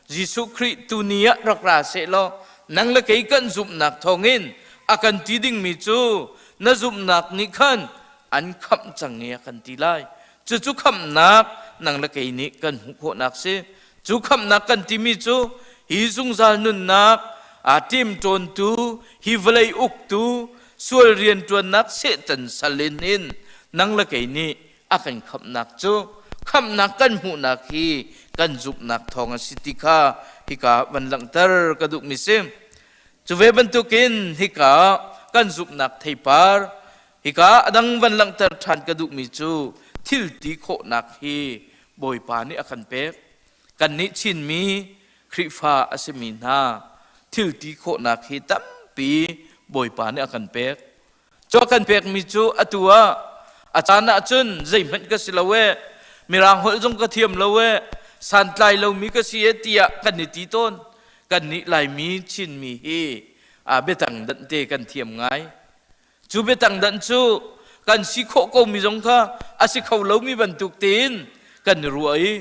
Jesuh Khrih tuni ah rak ra sehlaw nang le kei kan zumhnak thawngin a kan ti dingmi cu na zumhnak nih khan an khamh cang i a kan ti lai. Cucu khamhnak nang le kei nih kan hmuh khawhnak si. Cu khamhnak kan timi cu hi zungzal nunnak aa ṭemṭawntu, hi vawlei uktu, sual rianṭuannak Satan sal in hin nang le kei nih a kan khamhnak cu khamhnak kan hmuhnak hi kan zumhnak thawng a si ti kha hika van langhter ka duhmi si. Cu ve bantukin hika kan zumhnak theipar hika a dang van langhter ṭhan ka duhmi cu thil ti khawhnak hi Bawipa nih a kan pek. Kannih Chinmi Khrihfa a simi hna thil ti khawhnak hi tampi Bawipa nih a kan pek. Cu a kan pekmi cu atu ah a caan ahcun zeihmanh ka si lo ee, Mirang holh zong ka thiam lo ee, santlai lomi ka si ee tiah kan i ti tawn. Kannih Laimi Chinmi hi a biatang danh te kan thiam ngai. Cu biatang danh cu kan si khawh komi zong kha a si kho lomi bantuk tein kan i ruah i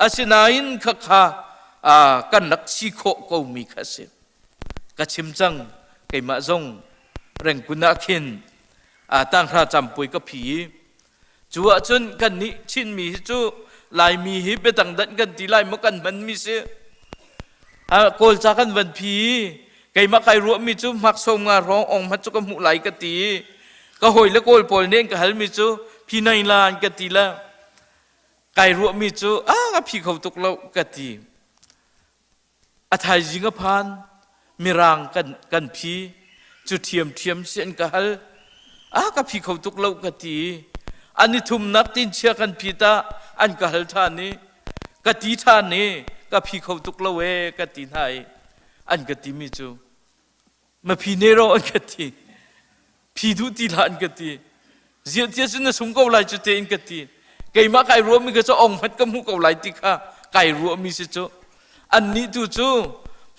asinain khakha kan rak si khawh komi kha a si. Ka chim cang keimah zong Rengkun ah khin tanghra campuai ka phi i cu ahcun kannih Chinmi hi cu Laimi hi biadang danh kan ti lai maw kan hmanmi si Kawlca kan van phi i keimah kai ruahmi cu hmak som nga hrawng ong hmat cu ka hmuh lai ka ti i ka hawi le Kawl pawl nih an ka halmi cu phi nei la an ka ti la kai ruahmi cu a ka phi kho tuk lo ka ti A thaizing a phan, Mirang kan, kan phi, cu ṭhiamṭhiam si an ka hal. A ka phi kho tuk lo ka ti. An i thumnak tinchia kan phi ta, an ka hal ṭhan i, ka ti ṭhan i, ka phi kho tuk lo ee ka ti hna i, an ka timi cu, ma phi ne rawh an ka ti. Phi duh ti hlah an ka ti. Ziah tia cun na sung ko lai cu tein ka ti. Keimah kai ruahmi kha cu ong hmanh ka hmuh ko lai ti kha kai ruahmi si cu. Annih tu cu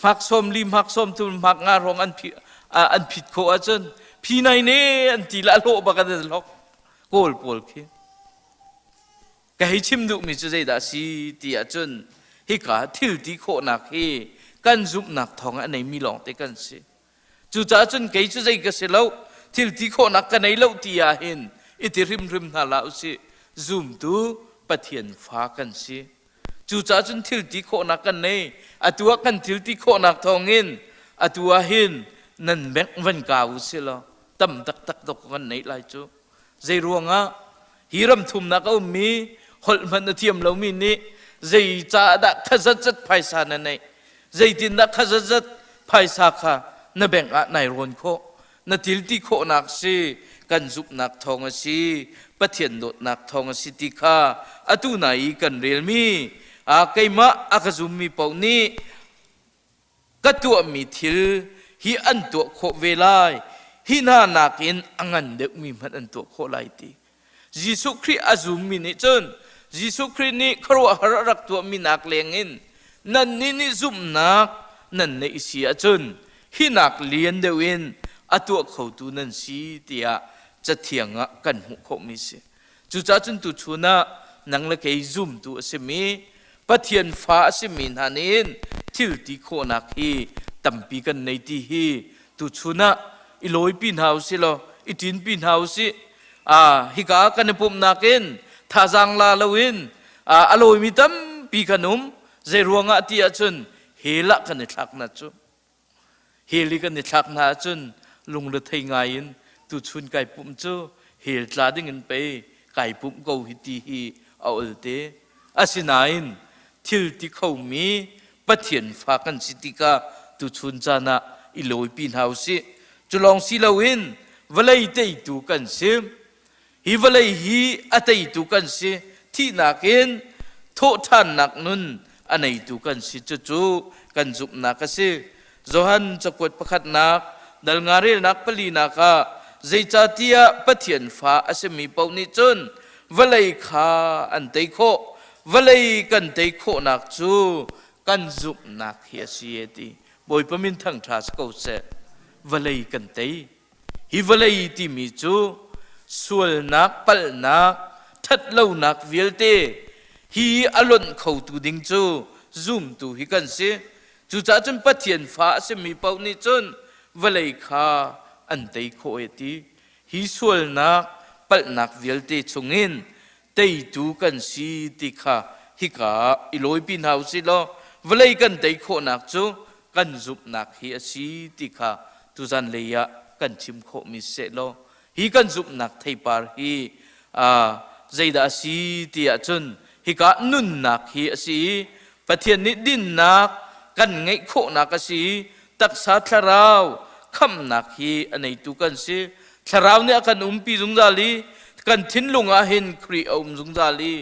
hmak sawm li hmak sawm thum hmak nga hrawng an phi an phit khawh ahcun phi nai ne an ti le a hlawh bak an hlok kawl pawl khi. Ka hei chim duhmi cu zeidah a si ti ahcun hika thil ti khawhnak hi kan zumhnak thawng a neimi lawngte kan si. Cucaah cun kei cu zei ka si lo, thil ti khawhnak ka nei lo ti ah hin i ti hrimhrim hna hlah usih. Zumtu Pathian fa kan si. Cucaah cun thil ti khawhnak kan nei. Atu ah kan thil ti khawhnak thawngin atu ah hin nan bengh van kau usih law tam taktak dok kan neih lai cu. Zei ruangah hi ram thumnak a ummi holh hmanh a thiam lomi nih zei caah dah kha zatzat phaisa na neih zeitindah kha zatzat phaisa kha na bank ah nai rawn khawh na thil ti khawhnak si kan zumhnak thawng a si Pathian dawtnak thawng a si ti kha atu nai i kan relmi a keimah a ka zummi paoh nih ka tuahmi thil hi an tuah khawh ve lai hi hna nakin a ngan deuhmi hmanh an tuah khawh lai ti Jesuh Khrih a zummi nih cun Jesuh Khrih nih khuaruahhar a rak tuahmi nak lengin nannih nih zumhnak nan neih si ahcun hi nak lian deuh in a tuah khotu nan si tiah Cathiang ah kan hmuh khawhmi si. Cucaah cun tuchun ah nang le kei zumtu a simi Pathian fa a simi hna nih thil ti khawhnak hi tampi kan nei ti hi tuchun ah i lawipi hna usih law i ṭinpi hna usih. Ah hika kan i pumhnak in thazaang la loin a lawimi tampi kan um. Zei ruangah ti ahcun hell ah kan i thlak na cu. Hell i kan i thlak hna ahcun lungrethei ngai in tuchun kai pumh cu hell tla ding in pei kai pumh ko hi ti hi a olte. Asinain thil ti khomi Pathian fa kan si tikah tuchun caan ah i lawipi hna usih. Cu lawng si loin vawlei teitu kan si. Hi vawlei hi a teitu kan si. Thihnak in thawhṭhannak nun a neitu kan si. Cucu kan zumhnak a si. Johan cakuat pakhatnak dal nga relnak palinak ah zeicahtiah Pathian fa a simi paoh nih cun vawlei kha an tei khawh. Vawlei kan tei khawhnak cu kan zumhnak hi a si a ti. Bawipa min thangṭha si ko seh. Vawlei kan tei. Hi vawlei timi cu sualnak, palhnak, ṭhatlonak vialte hi a lonh khotu ding cu zumtu hi kan si. Cucaah cun Pathian fa a simi paoh nih cun vawlei kha an tei khawh e ti. Hi sualnak, palhnak vialte chungin teitu kan si ti kha hika ah i lawipi hna usih law vawlei kan tei khawhnak cu kan zumhnak hi a si ti kha tuzan lei ah kan chim khawhmi seh law hi kan zumhnak theipar hi zeidah a si ti ahcun hika nunnak hi a si i Pathian nih dinnak kan ngeih khawhnak a si i taksa thlarau khamhnak hi a neitu kan si. Thlarau nih a kan umpi zungzal i kan thinlung ah hin Khrih a um zungzal i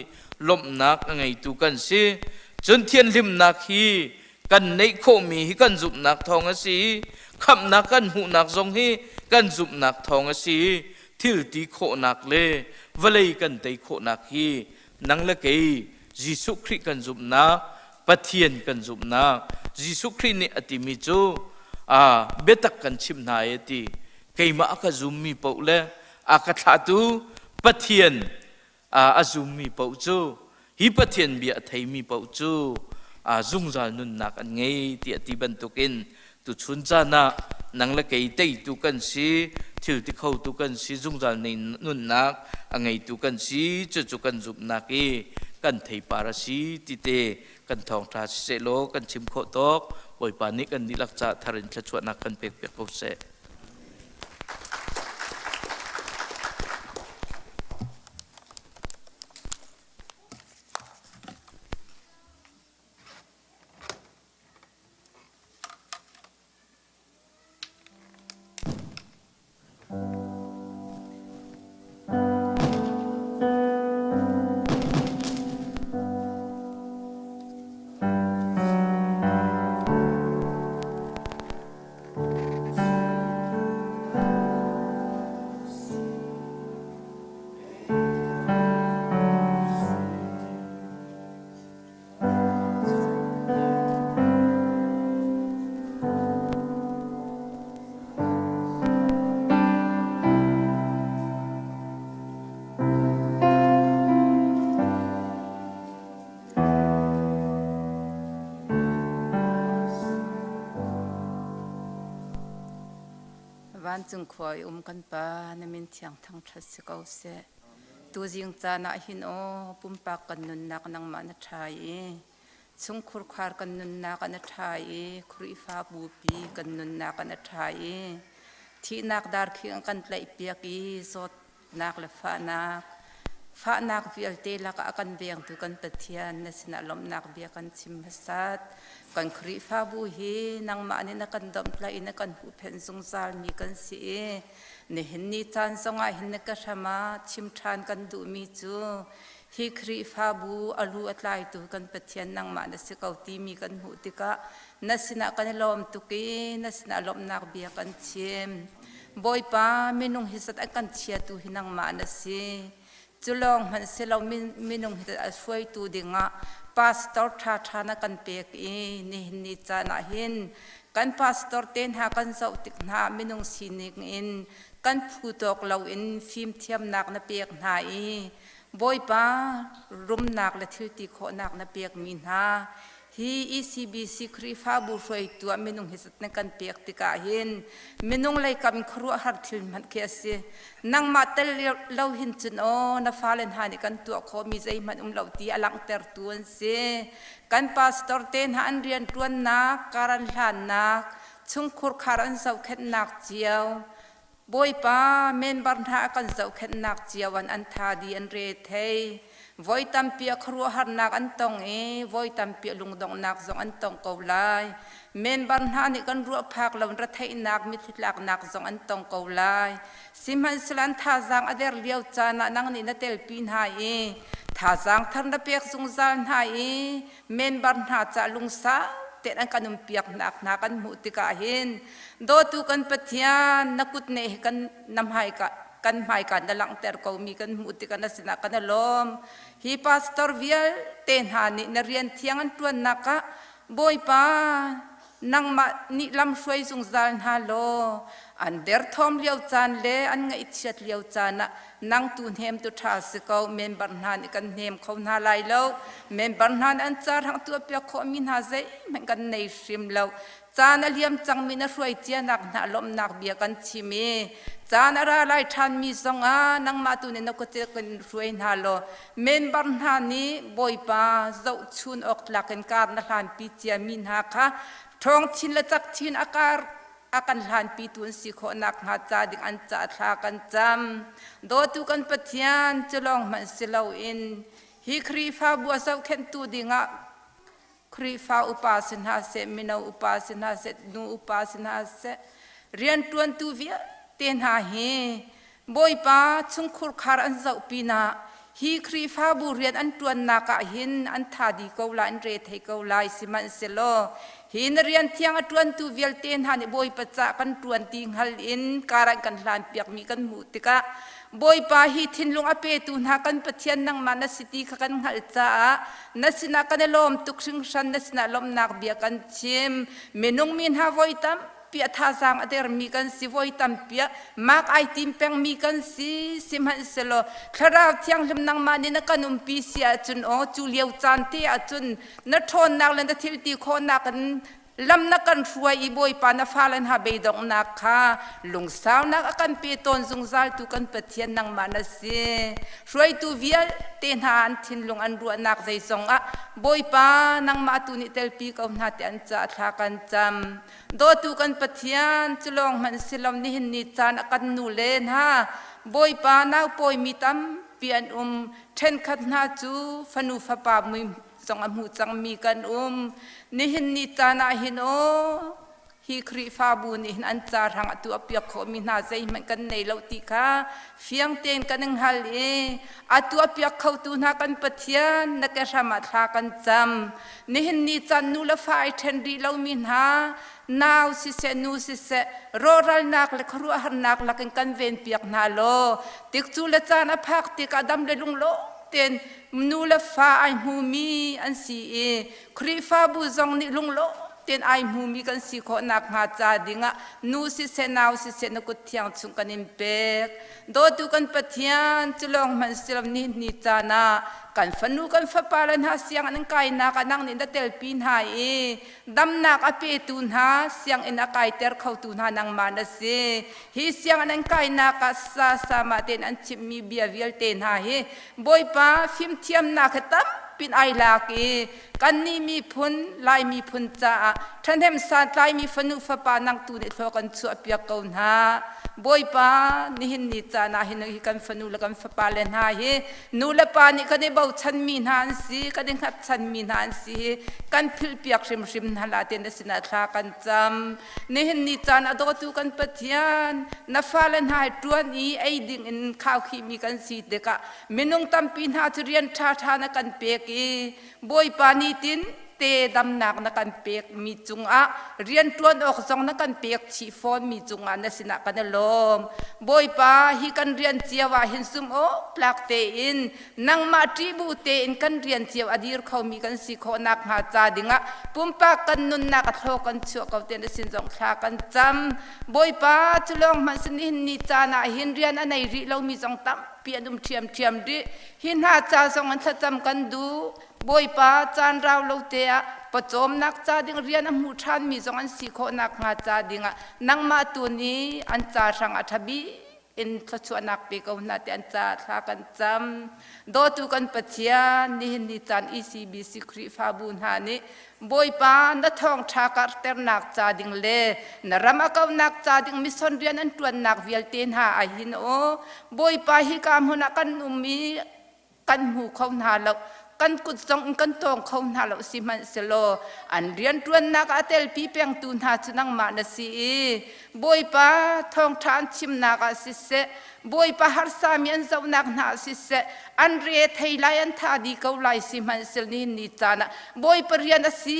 lawmhnak a ngeitu kan si. Cun thianhlimnak hi kan neih khawhmi hi kan zumhnak thawng a si i khamhnak kan hmuhnak zong hi kan zumhnak thawng a si i thil ti khawhnak le vawlei kan tei khawhnak hi nang le kei Jesuh Khrih kan zumhnak Pathian kan zumhnak Jesuh Khrih nih a timi cu a biatak kan chimh hna e ti keimah a ka zummi paoh le a ka thlahtu Pathian a zummi paoh cu hi Pathian bia a theimi paoh cu zungzal nunnak an ngei tiah ti bantukin tuchun caan ah nang le kei teitu kan si thil ti khotu kan si zungzal nunnak a ngeitu kan si cucu kan zumhnak i kan theipar a si ti te kan thawngṭha siseh law kan chim khawh tawk Bawipa nih kan dihlak ca thar in thluachuahnak kan pek piak ko seh. Vancung khua i um kan Pa, na min thiang thangṭhat si ko seh. Tuzing caan ah hin aw, pumpak kan nunnak nangmah na ṭha i, chungkhur khar kan nunnak ah na ṭha i, Khrihfabupi kan nunnak ah na ṭha i, thihnak darkhing an kan tlaihpiak i zawt nak le fahnak fahnak vialte lakah a kan vengtu kan Pathian na sinah lawmhnak bia kan chim hmasat kan Khrihfabu hi nangmah nih na kan domhtlaih in na kan huhphenh zungzal mi kan si i nihin ni caan zongah hin na ka hram ah chim ṭhan kan duhmi cu hi Khrihfabu a lu a tlaitu kan Pathian nangmah na si ko timi kan hmuh tikah na sinah kan i lawm tuk i na sinah lawmhnak bia kan chim. Bawipa, minung hi zat an kan chiatu hi nangmah na si. Cu lawng hmanh si lo minung hi a hruaitu dingah pastor ṭhaṭha na kan pek i nihin ni caan ah hin kan pastor te hna kan zoh tik hna minung sining in kan phu tawk loin fimthiamnak na pek hna i Bawipa rumnak le thilti khawhnak na pekmi hna Hi ECBC Khrihfabu hruaitu ah minung hi zat nan kan pek tikah hin minung lei kam in khuaruahhar thil hmanh khi a si. Nangmah tel lo hin cun aw na fale hna nih kan tuah khawhmi zeihmanh um lo ti a langhtertu an si. Kan pastor te hna an rianṭuannak, kar an hlannak, chungkhur khar an zohkhenhnak cio, Bawipa member hna a kan zohkhenhnak cio an an tha di an re thei. Voi tampi a khuaruahharnak an tong i voi tampi a lungdonghnak zong an tong ko lai. Member hna nih kan ruah phak lo retheihnak mitthli tlaknak zong an tong ko lai. Sihmanhsehlaw an thazaang a der lio caan ah nang nih na telpi hna i thazaang thar na pek zungzal hna i member hna ca lungsau tein an kan umpiak nak hna kan hmuh tikah hin dawtu kan Pathian na kut ne hi kan na hmaika kan hmaika na langhter ko mi kan hmuh tikah na sinah kan i lawm hi pastor vialte hna nih na rian thiang an ṭuannak ah Bawipa nangmah nih lamhruai zungzal hna law an derthawm lio caan le an ngaihchiat lio caan ah nang tu hnemtu ṭha si ko member hna nih kan hnem kho hna lai lo member hna nih an car hang tuahpiak khawhmi hna zeihmanh kan nei hrim lo caan a liam cangmi na hruai cianak hna lawmhnak bia kan chim i caan a ra lai ṭhanmi zongah nangmah tu nih na kut kan hruai hna law member hna nih Bawipa zohchun awk tlak in kar na hlanpi ciami hna kha ṭhawng chin le cak chin a kar a kan hlanpitu an si khawh nakhnga ca ding an ca thla kan cam. Dawtu kan Pathian cu lawng hmanh si loin hi Khrihfabu a zohkhenhtu dingah Khrihfa upa si hna seh, mino upa si hna seh, nu upa si hna seh, rianṭuantu vialte hna hi Bawipa chungkhur khar an zoh pinah hi Khrihfabu rian an ṭuannak ah hin an tha di ko lai, an re thei ko lai. Sihmanhsehlaw hi na rian thiang a ṭuantu vialte hna nih Bawipa cah kan ṭuan ti hngal in kar an kan hlanpiakmi kan hmuh tikah Bawipa hi thinlung a petu hna kan Pathian nangmah na si ti kha kan hngalh caah na sinah kan i lawm tuk hringhran na sinah lawmhnak bia kan chim minung mi hna voi tampi a thazaang a dermi kan si voi tampi ah mak ai tim pengmi kan si sihmanhsehlaw thlarau thianghlim nangmah nih na kan umpi si ahcun aw cu lio caan te ahcun na ṭhawnnak le na thilti khawhnak in lam na kan hruai i Bawipa na fale hna beidonghnak kha lungsaunak a kan pe tawn zungzaltu kan Pathian nangmah na si. Hruaitu vialte hna an thinlung an ruahnak zeizong ah Bawipa nangmah tu nih telpi ko hna ti an ca thla kan cam. Dawtu kan Pathian cu lawng hmanh si lo nihin ni caan a kan nu le hna Bawipa nau pawimi tampi an um ṭhenkhat hna cu fanu fapa mui zong a hmu cangmi kan um. Nihin ni caan ah hin aw hi Khrihfabu nih hin an ca hrang a tuah piak khawhmi hna zeihmanh kan nei lo ti kha fiang tein kan in hngal i a tuah piak khotu hna kan Pathian na ke hram ah thla kan cam. Nihin ni caan nu le fa ai ṭhen rih lomi hna nau siseh nu siseh rawhralnak le khuaruahharnak lakin kan ven piak hna law tikcu le caan a phak tikah dam le lunglawm tein nu le fa ai hmumi an si i Khrihfabu zong nih lunglawm tein ai hmumi kan si khawh nakhnga ca dingah nu siseh nau siseh na kut thiang chung kan in pek. Dawtu kan Pathian cu lawng hmanh si lo ni ni caan ah kan fanu kan fapa le hna sianginn an kainak ah nang nih na telpi hna i damnak a petu hna sianginn a kaiter khotu hna nangmah na si. Hi sianginn an kainak ah sa sama tein an chimmi bia vialte hna hi Bawipa fimthiamnak he tampin ai lak i kannih miphun Lai miphun caah ṭhahnem santlaimi fanu fapa nang tu nih thlaw kan chuahpiak ko hna. Bawipa nihin ni caan ah hin hi kan fanu le kan fapa le hna hi nu le pa nih kan i bochanmi hna an si kan i hngatchanmi hna an si hi kan philhpiak hrimhrim hna la tiah na sinah thla kan cam. Nihin ni caan a dawtu kan Pathian na fale hna hi ṭuan i ei ding in khaukhihmi kan si tikah minung tampi hna cu rian ṭhaṭha na kan pek i Bawipa nitin te damnak na kan pekmi cungah rian ṭuan awk zong na kan pek chih fawnmi cungah na sinah kan i lawm. Bawipa hi kan rian cio ah hin sum awk tlak tein nangmah ṭihbu tein kan rian cio a dir khomi kan si khawh nakhnga ca dingah pumpak kan nunnak a thlaw kan chuah ko tiah na sin zong thla kan cam. Bawipa cu lawng hmanh sin nihin ni caan ah hin rian a nei rih lomi zong tampi an um ṭhiamṭhiam rih. Hi hna ca zong an thlacam kan duh. Bawipa caan rau lo te ah pawcawmnak ca ding rian a hmu ṭhanmi zong an si khawh nakhnga ca dingah nangmah tu nih an ca hrang a ṭha bik in thluachuahnak pe ko hna ti an ca thla kan cam. Dawtu kan Pathian nihin ni caan ECBC Khrihfabu hna nih Bawipa na thawngṭha karhternak ca ding le na ram a kauhnak ca ding mission rian an ṭuannak vialte hna ah hin aw Bawipa hika hmun ah kan um i kan hmu kho hna lo kan kut zong in kan tawng kho hna lo sihmanhsehlaw an rianṭuannak ah a telpi pengtu hna cu nangmah na si i Bawipa thawngṭha an chimnak ah siseh Bawipa harsami an zohnak hna ah siseh an re thei lai an tha dih ko lai sihmanhsehlaw nihin ni caan ah Bawipa rian a si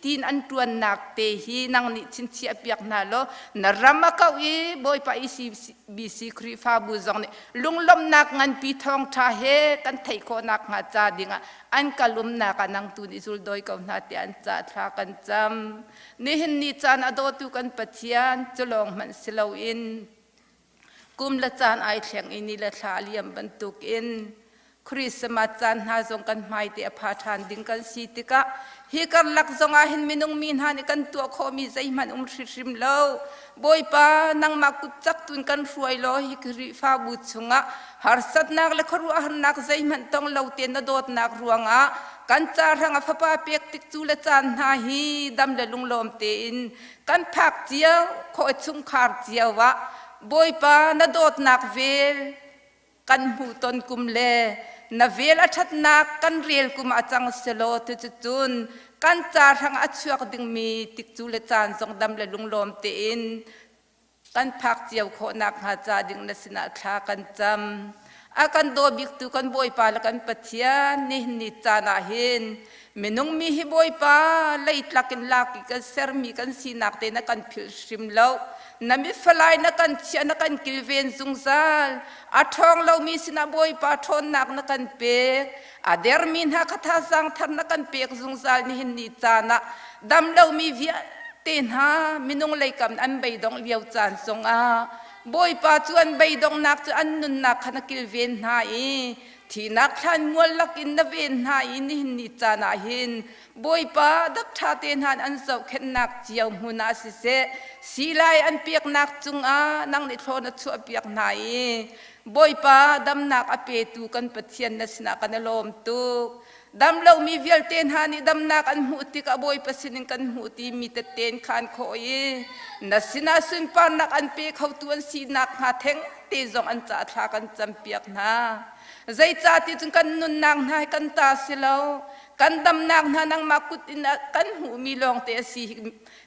tiin an ṭuannak te hi nang nih chinchiah piak hna law na ram a kauh i Bawipa ECBC Khrihfabu zong nih lunglawmhnak nganpi thawngṭha he kan theih khawh nakhnga ca dingah an kalumnak ah nang tu nih zuldawi ko hna tiah an ca thla kan cam. Nihin ni caan a dawtu kan Pathian cu lawng hmanh si loin kum le caan ai thleng i ni le thla a liam bantukin Christmas caan hna zong kan hmaite a pha ṭhan ding kan si tikah hi karlak zongah hin minung mi hna nih kan tuah khawhmi zeihmanh um hrimhrim lo. Bawipa nangmah kut cak tun kan hruai law hi Khrihfabu chungah harsatnak le khuaruahharnak zeihmanh tong lo tein na dawtnak ruangah kan ca hrang a fapa pek tik cu le caan hna hi dam le lunglawm tein kan phak cio khawh chungkhar cio ah Bawipa na dawtnak vel kan hmuhton kum le na vel a ṭhatnak kan rel kum ah cang selaw cuticun kan ca hrang a chuak dingmi tikcu le caan zong dam le lunglawm tein kan phak cio khawh nakhnga ca ding na sinah thla kan cam. A kan daw biktu kan Bawipa le kan Pathian nihin ni caan ah hin minung mi hi Bawipa leitlak in lak i kan sermi kan sinak te na kan philh hrim lo. Na mifalai na kan chiah na kan kilven zungzal. A ṭhawng lomi sinah Bawipa ṭhawnnak na kan pek. A dermi hna kha thazaang thar na kan pek zungzal nihin ni caan ah dam lomi vialte hna minung leikam an beidongh lio caan zongah Bawipa cu an beidonghnak cu an nunnak kha na kilven hna i thihnak thlan mual lakin na ven hna i nihin ni caan ah hin Bawipa dakṭha te hna an zohkhenhnak cio hmun ah siseh silai an peknak cungah nang nih thlaw na chuahpiak hna i Bawipa damnak a petu kan Pathian na sinah kan i lawm tuk. Dam lomi vialte hna nih damnak an hmuh tikah Bawipa sinin kan hmuh timi tette in khan khawh i na sinah sunparnak an pe khotu an sinak hnga theng te zong an ca thla kan campiak hna. Zeicahtiah cun kan nunnak hna hi kan ta si lo. Kan damnak hna nangmah kut in kan hmuhmi lawngte a si.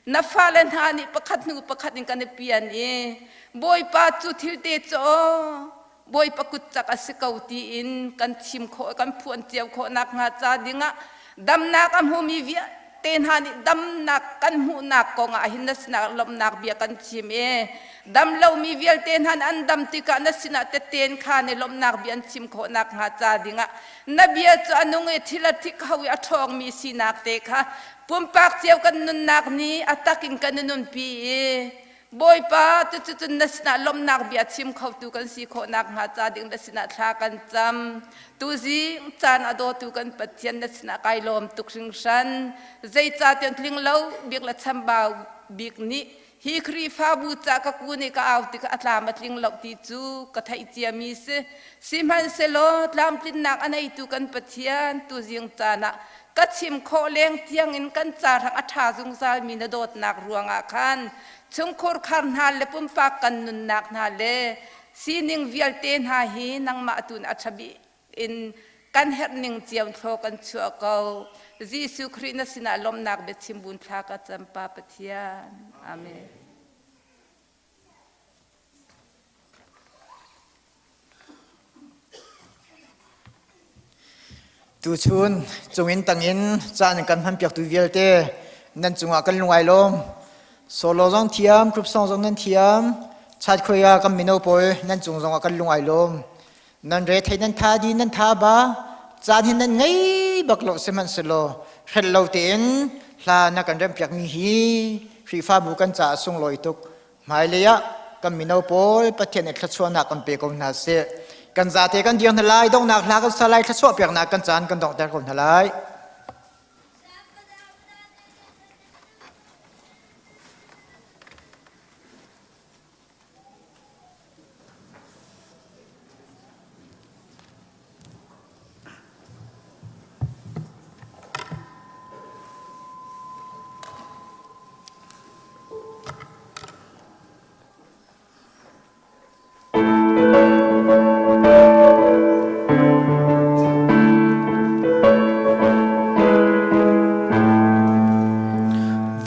Na fale hna nih pakhat hnu pakhat in kan i pian i Bawipa cu thilte cu aw Bawipa kut cak a si ko tiin kan chim khawh kan phuan cio khawh nakhnga ca dingah damnak a hmumi vialte. te hna nih damnak kan hmuhnak kong ah hin na sinah lawmhnak bia kan chim i dam lomi vialte hna nih an dam tikah na sinah tetten kha nih lawmhnak bia an chim khawh nakhnga ca dingah na bia cu a nung i thil a thik ho i a ṭhawngmi sinak te kha pumpak cio kan nunnak nih a tak in kan i nunpi i Bawipa, cuticun na sinah lawmhnak bia chim khotu kan si khawh nakhnga ca ding na sinah thla kan cam. Tuzing caan a dawtu kan Pathian na sinah kai lawm tuk hringhran. Zeicahtiah tling lo bik le chambau bik nih hi Khrihfabu ca ka kun i ka au tikah a tlam a tling lo ti cu ka theih ciami si. Sihmanhsehlaw tlamtlinnak a neitu kan Pathian tuzing caan ah ka chim khawh leng tiangin kan ca hrang a ṭha zungzalmi na dawtnak ruangah khan chungkhur khar hna le pumpak kan nunnak hna le sining vialte hna hi nangmah tu a ṭha bik in kan herh ning cio thlaw kan chuah ko. Jesuh Khrih na sinah lawmhnak biachim bun thla ka cam Pa Pathian. Amen. Tuchun cungin tangin caan kan hmanpiaktu vialte nan cungah kan lung ai lawm. Solo zong thiam, group song zong nan thiam. Chat khuai kan mino pawl nan cung zongah kan lung ai lawm. Nan re thei nan tha di nan tha ba caan hin nan ngei bak lo sihmanhsehlaw hrel lo tein hla na kan rempiak mi hi Khrihfabu kan caah sunglawi tuk. Hmailei ah kan mino pawl Pathian nih thluachuahnak kan pe ko hna seh. Kan zate kan dir hna lai, donghnak hla kan sa lai, thluachuah peknak kan caan kan donghter ko hna lai.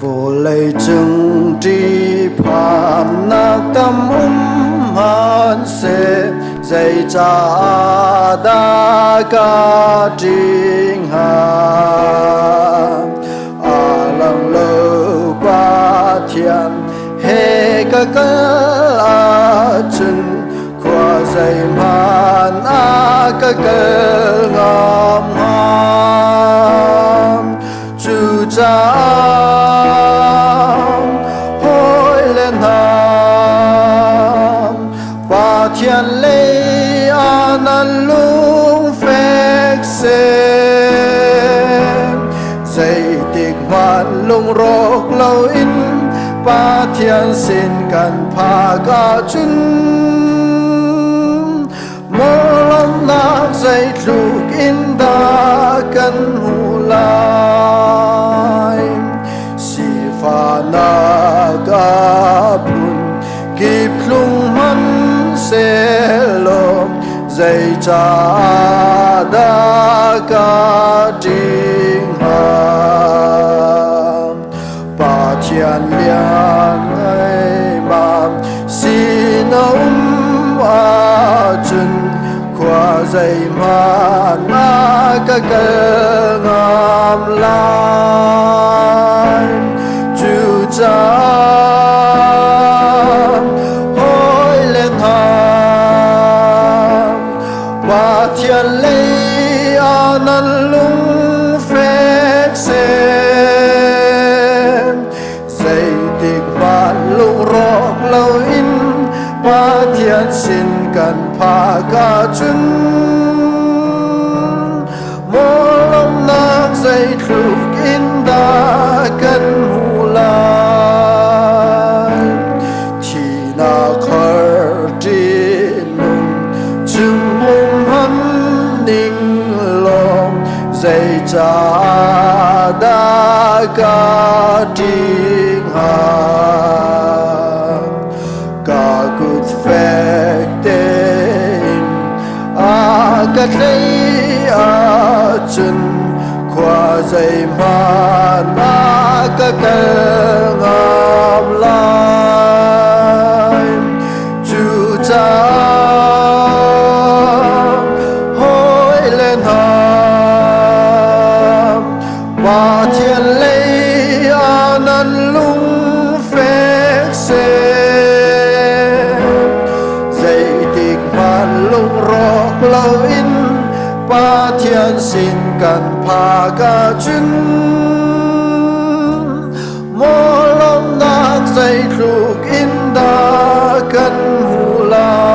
Vawleicung ṭihphannak tam um hmanhseh zeicahdah ka ṭih hnga? A lang lo Pathian he ka kal ahcun khua zeihmanh ah ka kal ngam hnga. Cucaah hawile hna, Pathian lei ah nan lung fek seh. Zeitik hmanh lungrawk loin Pathian sin kan phak ahcun Mawlawmnak zeitluk in dah kan hmuh lai? Sifahnak a phun kip tlung hmanhsehlaw zeicahdah ka ṭih hnga? Pathian lian ngai sin a um ahcun khua zeihmanh ah ka kal ngam lai. Cucaah hawile hna, Pathian lei ah nan lung fek seh. Zeitik hmanh lungrawk loin Pathian sin kan phak ahcun Mawlawmnak zeitluk in dah kan hmuh lai? Thihnak har ṭihnung chung um han ning law zeicahdah ka ṭih hnga? Ka kut fek tein a ka tleih ahcun khua zeihmanh ah ka kal ngam lai. Cucaah hawile hna, Pathian lei. Pathian sin kan phak ahcun maw lawmhnak zeitluk in dah kan hmuh lai.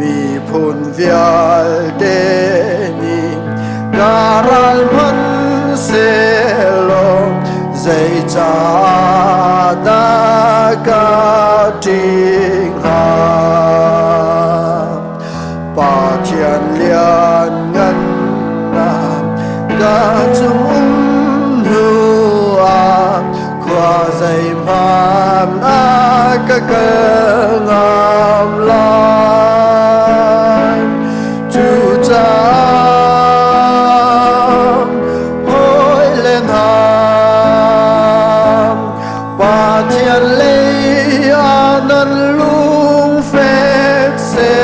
Miphun vialte nih ka ral hmanh sehlaw zeicahdah ka ṭih hnga? Pathian lianngannak ka cung um hnu ah khua zeihmanh ah ka kal ngam lai. Cucaah hawile hna, Pathian lei ah nan lung fek seh.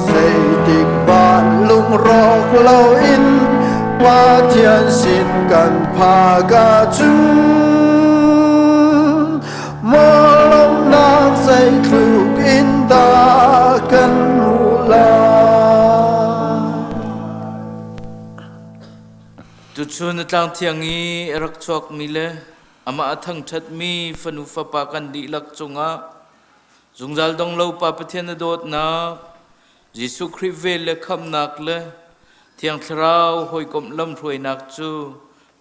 Zeitik hmanh lungrawk loin Pathian sin kan phak ahcun maw lawmhnak zeitluk in dah kan hmuh lai. Tuchun a tlang thiang i a rak chuakmi le amah a thangṭhatmi fanu fapa kan dihlak cungah zungzal dong lo Pa Pathian a dawtnak, Jesuh Khrih vel le khamhnak le Thiang Thlarau hawikomh lamhruainak cu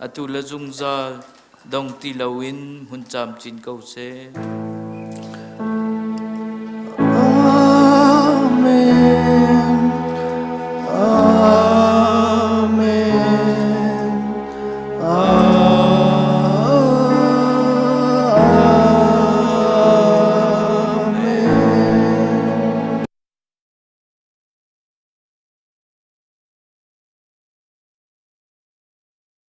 atu le zungzal dong ti loin hmun camcin ko seh.